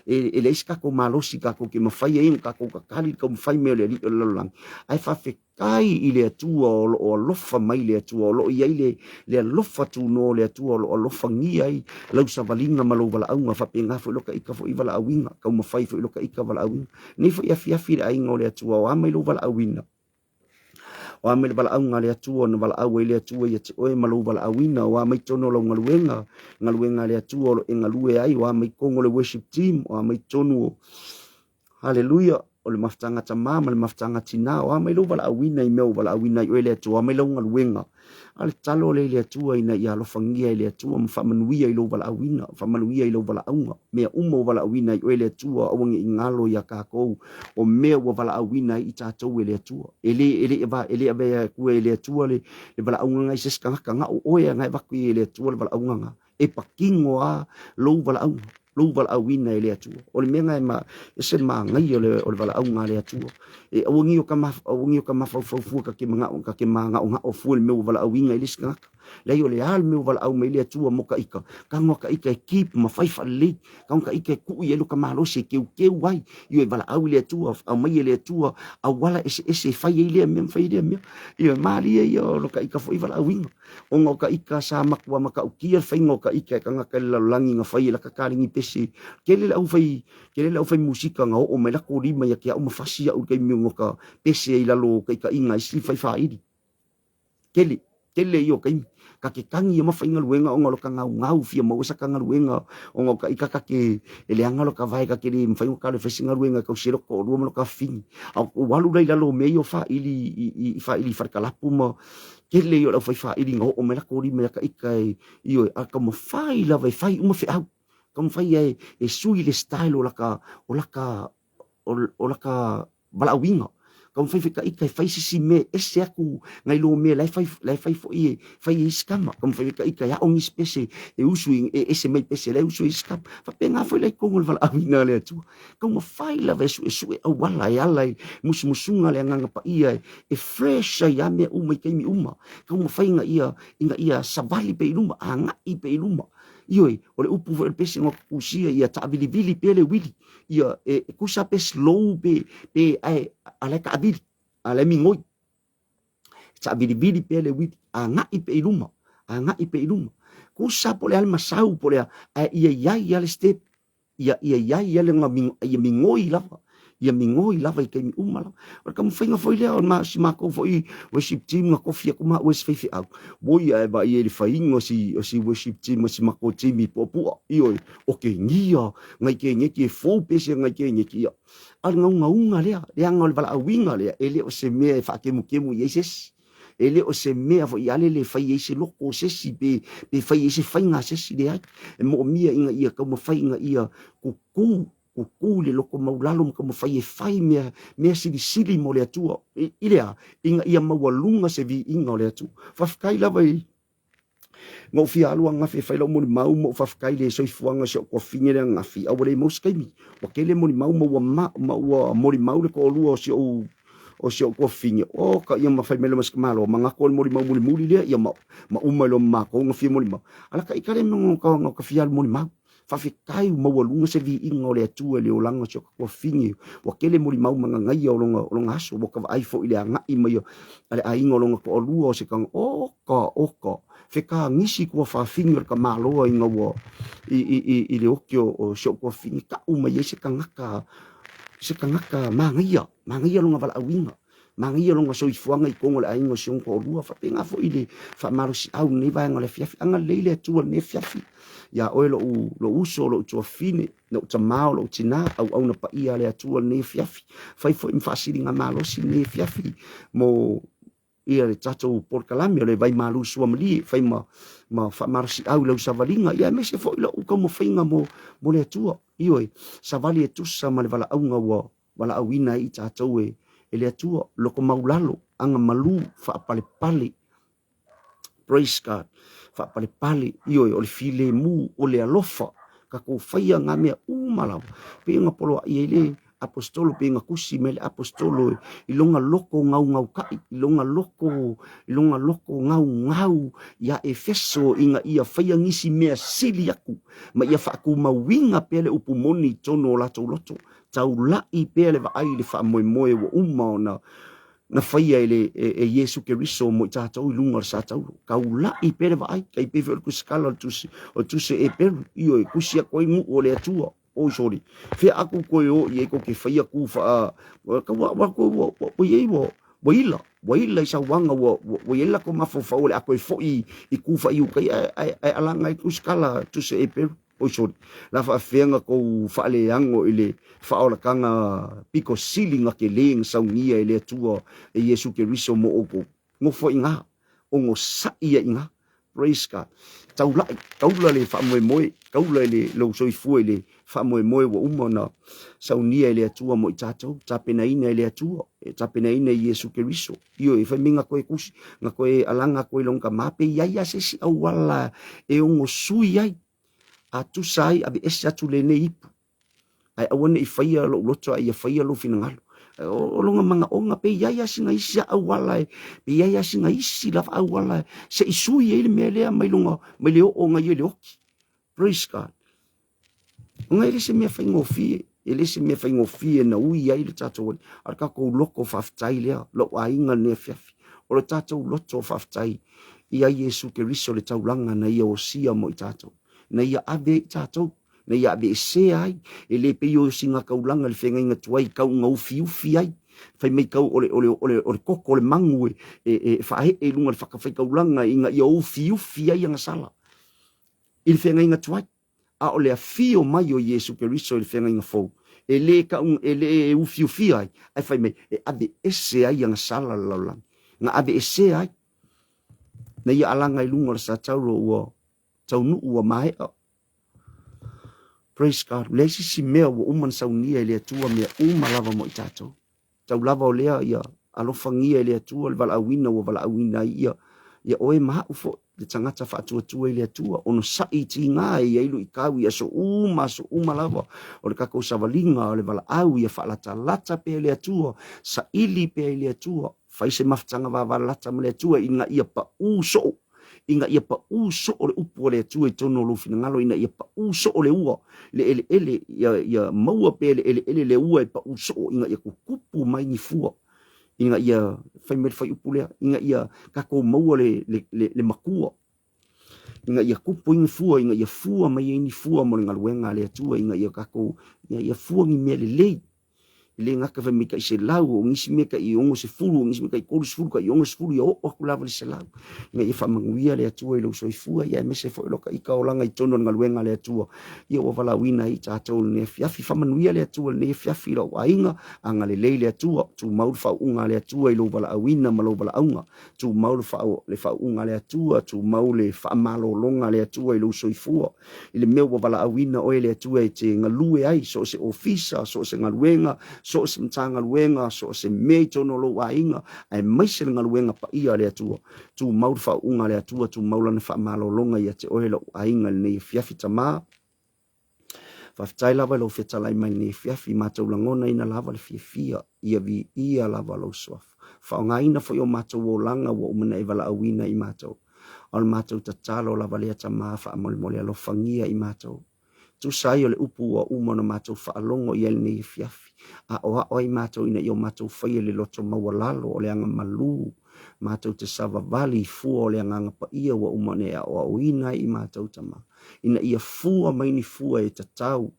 e leai se tatou malosi tatou te mafai ai ona tatou tatali le taumafai mai o le Alii o le lalolagi, ae faafetai i le Atua o lo o alofa mai le Atua, o lo o i ai le, le alofa tunoa o le Atua o lo o alofagia ai lau savaliga ma lou valaauga, faapena foi lota ita foi valaauina, taumafai foi lota ita valaauina. Nei foi afiafi le aiga o le Atua, o a mai lou valaauina? O a mai le valaauga a le Atua na valaau ai le Atua ia te oe ma lou valaauina? O a mai tonu o lau galuega, galuega a le Atua o lo e galue ai? O a mai tonu o le worship team? O a mai tonu o Haleluia, o le mafutaga tamā ma le mafutaga tinā? O a mai lou valaauina i mea ua valaauina ai oe le Atua? O a mai lau galuega? A le tatalo lea i le Atua ina ia alofagia e le Atua ma faamanuia i lou valaauina, faamanuia i lau valaauga, mea uma ua valaauina ai oe le Atua, aua ne i galo ia tatou o mea ua valaauina ai i tatou e le Atua. E le, e le, e le avea atu e le Atua le, le valaauga na i se isi tagata, na o oe na e avatu i e le Atua le valaauga na. E patino lava lou valaauga, lou valaauina e le Atua. O le mea na e ma, e se manaia o le, o le valaauga a le Atua. E aua nei o ka, aua nei o ka mafaufau fua ka te manao, ka te māgaʻogaʻo fua i le mea ua valaauina ai le isi tagata. Leai o le a le mea ua valaau mai ai le Atua mo ka ika, tago a ka ika e keep ma fai faalelei, tago ka ika e tuu i ai lo ka malosi e keukeu ai, ioe, valaau i le Atua, aumai e le Atua auala eseese e fai ai lea mea ma fai ai lea mea. Ioe, malie ia o lo ka ika foi valaauina. Ona o ka ika sa matua matautia le faiga o ka ika e tagata i le lalolagi na fai e laka kalegi pese. Tele le aufai, tele le aufai musika na oo mai lako lima ia te au ma fasi au i le taimi o ka pese i lalo o taitaiga a isi fai faili. Tele, tele ia o taimi. Ka te tagi ia ma faigaluega ona o lo ka gaugau fia maua sa ka galuega ona o ka ika ka te e leaga lo ka vae ka te le mafai ona ka alu e fai se galuega e tausi ai lota toalua ma lota afafine. A ua alu la i lalo o mea ia o faili i faili i falekalapu ma tele ia o le aufai faili na oo mai lako lima ia ka ika e ioe a taumafai lava e fai uma feau. Taumafai e e sui le style o laka o laka o laka valaauina. Taumafai foi ka ika e fai se isi mea e ese atu nai lo mea la e fai, la e fai foi e fai e isi tama. Taumafai foi ka ika e ao nisi pese e usu e ese mai pese la e usu e isi tama. Faapena foi la i totonu o le valaauina a le Atua. Taumafai lava e suesue auala e ala i musumusuga a le Agaga Paia e fresh ai lava mea uma i taimi uma. Taumafai ina ia, ina ia savali pea i luma, agai pea i luma. Ioe, o le upu foi o le pese na tusia ia taavilivili pea le uili. Ia, e tusa pe slow pe, pe ae, a la e taavili, a la e migoi. Taavilivili pea le uili, agai pea i luma, agai pea i luma. Tusa po o le a le masau po o le a, ae ia i ai lava le step, ia ia i ai lava le ia migoi lava, ia migoi lava i taimi uma lava. O le taumafaiga foi lea o si matou foi worship team na tofi atu maua e si faifeau, oi ae vaai ai i le faiga o si worship team a si matou team i Puapua, ioe, o Kenia, ngai Keneti e fou pese ngai Keneti, ia. A o le gaugauga lea, leaga o le valaauina lea, e le o se mea e faakemukemu i ai se isi. E le o se mea foi a lele e fai ai se loko o se isi pe, pe fai ai se faiga a se isi, leai. E moomia ina ia taumafai ina ia kukū, kukū i le loko maulalo ma taumafai e fai mea, mea silisili mo le Atua. I, i le a? Ina ia maualuga se viiga o le Atua. Faafetai lava i Na ou fia alu ananafi e fai lau molimau ma ou faafetai i le soifuaga o si ou tuafafine lea ananafi, a ua le maua se taimi. Ua tele molimau ma ua ma, ma ua molimau le toalua o si ou o si ou tuafafine, oka ia ma fai mai loa ma si tamaloa, manatu o le molimau mulimuli lea, ia ma, ma uma ai loa ma matou ona fia molimau. A laka ita lea na ta fia alu molimau. Faafetai ua maualuga se viiga o le Atua i le olaga o si o ta tuafafine. Ua tele molimau ma gagaia o lona, o lona aso. Ua ta vaai foi i le agai mai a le aiga o lona toalua o se taga, oka, oka, fetagisi tuafafine o le tamaloa ina ua i, i, i, i le oki o, o si ou tuafafine, tau mai ai se tagata, se tagata manaia, manaia lona valaauina. Manaia lona soifuaga i totonu o le aiga o si ona toalua, faapena foi le faamalosiau i lenei vaega o le afiafi. Agalelei le Atua i lenei afiafi iā oe lou, lou uso, lou tuafafine, lou tamā, o lou tinā, auauna paia a le Atua i lenei afiafi. Fai foi ma faasiligamalosi i lenei afiafi mo ia le tatou polokalame o le Vaimalu Suamalie, fai ma, ma faamalosiau i lau savaliga, ia aemaise foi lou taumafaiga mo, mo le Atua. Ioe, savali e tusa ma le valaauga ua valaauina ai i tatou e, e le Atua, loko maulalo, aga malu, faapalepale. Praise God. Faapalepale, ioe, o le filemu, o le alofa, tatou faia ngā mea uma lava. Pei ona poloai ai le apostolo, pei ona tusi mai le apostolo i lona loko gaugaukai, i lona loko, i lona loko gaugau iā Efeso ina ia faia nisi mea sili aku, ma ia faatumauina pea le upu moni i totonu o latou loto. Taulai pea le vaai i le faamoemoe ua uma ona na faia e, le, e, e Iesu Keriso mo i tātou i luga o le satauro. Taulai pea le vaai, tai pei foi o le tusikala o le tusi, o le tusi e Peru, ioe, tusi atu ai nuu o le Atua. Oi sori, fea aku koe o i ai ko ke whai aku wha, ka ua, ua, ua, ua, ua, ua, ua, ua, ua ila, ua ila i sauaga, ua, ua, ua i ai lako mafaufau o le a toe fo'i i ku whaiukai, ae, ae, ae alanga ai tusikala tusi e Peru. Oi sori, la faafefea na kou faaleago i le faaolataga pito sili na tele na saunia e le Atua e Iesu Keriso mo outou. Nofo i ina, onosai ia i ina. Praise God. Taulai, taula le faamoemoe, taula i le lou soifua i le faamoemoe ua uma ona saunia e le Atua mo i tatou, tapenaina e le Atua, e tapenaina e Iesu Keriso. Ioe, fai mai na toe tusi, na toe alaga atu ai lona tama, pe i ai lava se isi auala e ono sui ai, a tusa ai aveese atu lenei ipu, ae aua ne i faia lou loto a ia faia lou finagalo. O lona manaoga pe i ai lava sina isi auala e, pe i ai lava sina isi lava auala se i sui ai le mea lea mai lona, mai le oo ona ia i le oti. Praise God. Ona e le se mea faigofie, e le se mea faigofie na ui ai le tatou Alii, a o le tatou loto faafetai lea, lou aiga i lenei afiafi. O le tatou loto faafetai ia Iesu Keriso le taulaga na ia osia mo i tatou, na ia ave ai i tatou, na ia aveesea ai, e le pei o sina taulaga i le feagaiga tuai tau ina ufiufi ai, fai mai tau o le, o le, o le, o le koko o le magu e, e, e faaee i luga o le fatafaitaulaga ina ia ufiufi ai agasala i le feagaiga tuai. A o le afio mai o Iesu Keriso i le feagaiga fou, e le tau, e le ufiufia ai, ae fai mai, e aveese ai agasala le lalolagi, na aveesea ai, na ia alaga i luga o le satauro ua taunuu ua maea. Praise God. Leai se isi mea ua uma ona saunia e le Atua mea uma lava mo i tatou. Tau lava o lea ia alofagia e le Atua le valaauina ua valaauina ai ia ia oe ma a'u foi, le tagata faatuatua i le Atua, onosai i tiga e i ai luitau i aso uma aso uma lava o le tatou savaliga o le valaau ia faalatalata pea i le Atua, saili pea i le Atua, fai se mafutaga vavalata ma le Atua ina ia pau soo ina ia pau soo le upu a le Atua i totonu o lou finagalo, ina ia pau soo le ua, le eleele, ia, ia maua pea le eleele le ua e pau soo, ina ia tutupu mai ni fua, ina ia fai mai le fuaiupu lea, ina ia tatou maua le, le, le, le matua, ina ia tupu ai ni fua, ina ia fua mai ai ni fua mo le galuega a le Atua, ina ia tatou, ina ia fua ni mea lelei. E le gata fai mai tai selau, o nisi mea tai 60, o nisi mea tai 30, tai 60, ia oo atu lava i le selau. Ina ia faamanuia le Atua i lou soifua, ia aemaise foi lo ta ita olaga i totonu o le galuega a le Atua. Ia ua valaauina ai tatou i lenei afiafi. Faamanuia le Atua i lenei afiafi i lou aiga, agalelei le Atua, tumau le faauuga a le Atua i lou valaauina ma lou valaauga. Tumau le faauuga a le Atua, tumau le faamalologa a le Atua i lou soifua. I le mea ua valaauina oe e le Atua e te galue ai, so o se ofisa, so o se galuega, so o se Matagaluega, so o se mea i totonu o lou aiga, aemaise le galuega paia a le Atua. Tumau le faauuga a le Atua, tumau lana faamalologa ia te oe lou aiga i lenei afiafi Tama. Faafetai lava i lou fetalai mai lenei afiafi, matou lagonaina lava le fiafia, ia viia lava lou suafa. Faaaogaina foi o matou olaga ua uma ona e valaauina i matou. A o le matou tatalo lava lea Tama faamolemole alofagia i matou. Tusa ai o le upu ua uma ona matou faalogo i ai lenei afiafi, aoao ai matou ina ia o matou faia le loto maualalo o le aga malū, matou te savavali i fua o le Agaga Paia ua uma ona e aoaoina ai i matou Tama, ina ia fua mai ni fua e tatau.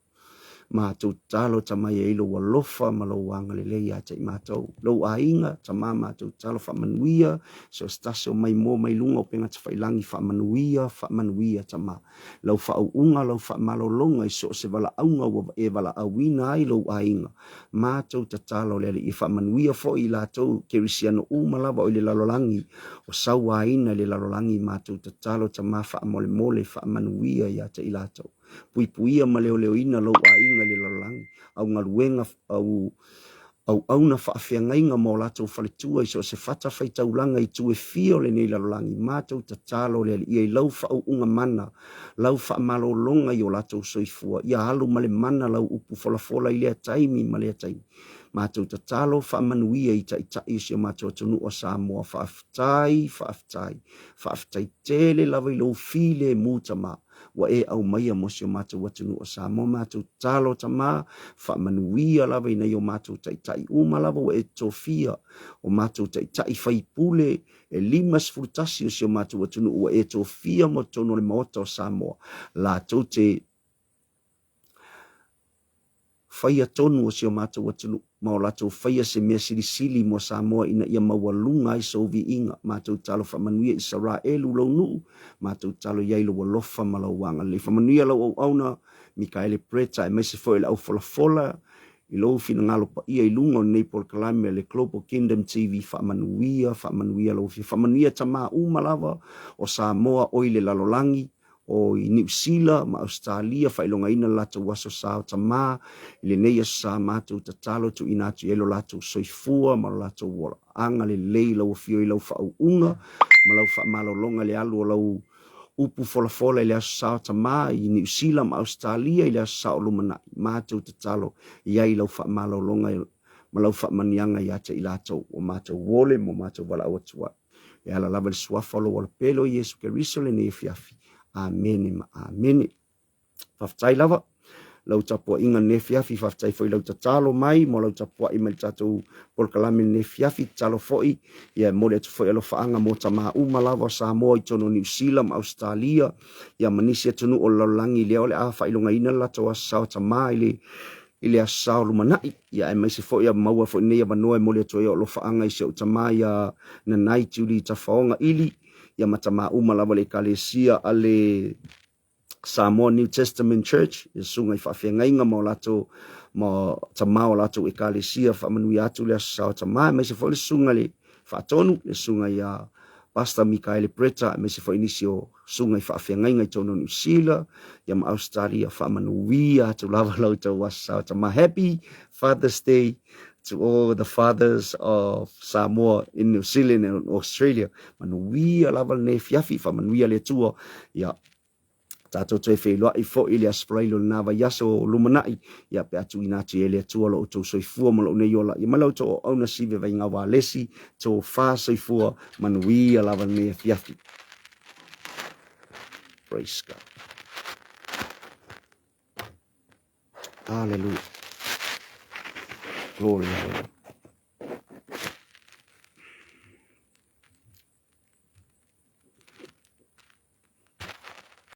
Matou tatalo Tama ia i lou alofa ma lou agalelei ia te i matou. Lou aiga, Tama matou tatalo faamanuia, so o se tasi o maimoa mai luga o upega tafailagi faamanuia, faamanuia Tama. Lau faauuga, lau faamalologa i so o se valaauga ua e valaauina ai lou aiga. Matou tatalo le Alii e faamanuia foi i latou kerisiano uma lava o i le lalolagi, o sauaina i le lalolagi, matou tatalo Tama faamolemole faamanuia ia te i latou. Puipuia ma leoleoina lou aiga i le lalolagi, au galuega, au auauna faafeagaiga ma o latou faletua i so o se fatafaitaulaga i itu e fia o lenei lalolagi, matou tatalo le Alii i lau faauuga mana, lau faamalologa i o latou soifua, ia alu ma le mana lau upu folafola i lea taimi ma lea taimi. Matou tatalo faamanuia i taitai o si o matou atunuu o Samoa. Faafetai, faafetai, faafetai tele lava i lou filemu Tama ua e aumaia mo si o matou atunuu o Samoa. Matou tatalo Tama, faamanuia lava i nai o matou taitai uma lava ua e tofia, o matou taitai faipule e 51 o si o matou atunuu ua e tofia mo totonu o le Maota o Samoa, latou te faia tonu o si o matou atunuu ma o latou faia se mea silisili mo Samoa ina ia maualuga ai sou viiga. Matou tatalo faamanuia Isaraelu lou nuu, matou tatalo i ai lou alofa ma lou agalelei. Faamanuia lau auauna Mikaele Bretta aemaise foi o le aufolafola i lou finagalo paia i luga o lenei polokalame a le Global Kingdom TV. Faamanuia, faamanuia lau Afioga. Faamanuia tama uma lava o Samoa o i le lalolagi, o i Niu Sila ma Ausetalia, faailogaina le latou aso sa o tama. I lenei aso sa matou tatalo tuuina atu i ai lo latou soifua ma lo latou ola. Agalelei lau Afio i lau faauuga ma lau faamalologa i le alu o lau upu folafola i le aso sa o tama i Niu Sila ma Ausetalia i le aso sa o lumanai. Matou tatalo i ai lau faamalologa. ma lau faamanuiaga ia te i latou ua matou ole ma ua matou valaau atu ai. E ala lava i le suafa o lou Alapele o Iesu Keriso lenei afiafi. Amene ma amene. Faafetai lava lau tapuaiga lenei afiafi, faafetai foi lau tatalo mai mo lau tapuai mai le tatou polokalame lenei afiafi, tatalo foi ia e momoli atu foi alofaaga mo tama uma lava o Samoa i totonu o Niu Sila ma Ausetalia ia ma nisi atunuu o le lalolagi lea o le a faailogaina le latou aso sao tama i le i le aso sao lumanai ia aemaise foi ia maua foi nei avanoa e momoli atu ai o alofaaga i si ou tama ia Nanai Tiuli Tafaoga Ili ia ma tama uma lava le ekalesia a le Samoa New Testament Church, ia susuga i faafeagaiga ma o latou ma tama o latou ekalesia, faamanuia atu le Aso Sa o Tama, aemaise foi le susuga i le Faatonu, le susuga ia Pastor Mikaele Bretta, aemaise foi nisi o susuga i faafeagaiga i totonu o Niu Sila, ia ma Ausetalia, faamanuia atu lava la outou Aso Sa o Tama. Happy Father's Day to all the fathers of Samoa in New Zealand and Australia. Manuia lava lenei afiafi, faamanuia le Atua. Ia, tatou toe feiloai foi i le Aso Faraile o lena vaiaso o lumanai, ia pe a tuuina atu i ai le Atua lo outou soifua ma lou nei ola. Ia ma la outou auauna sive vaiga walesi, tofa soifua, manuia lava lenei afiafi. Praise God. Hallelujah. Glory, hallelujah.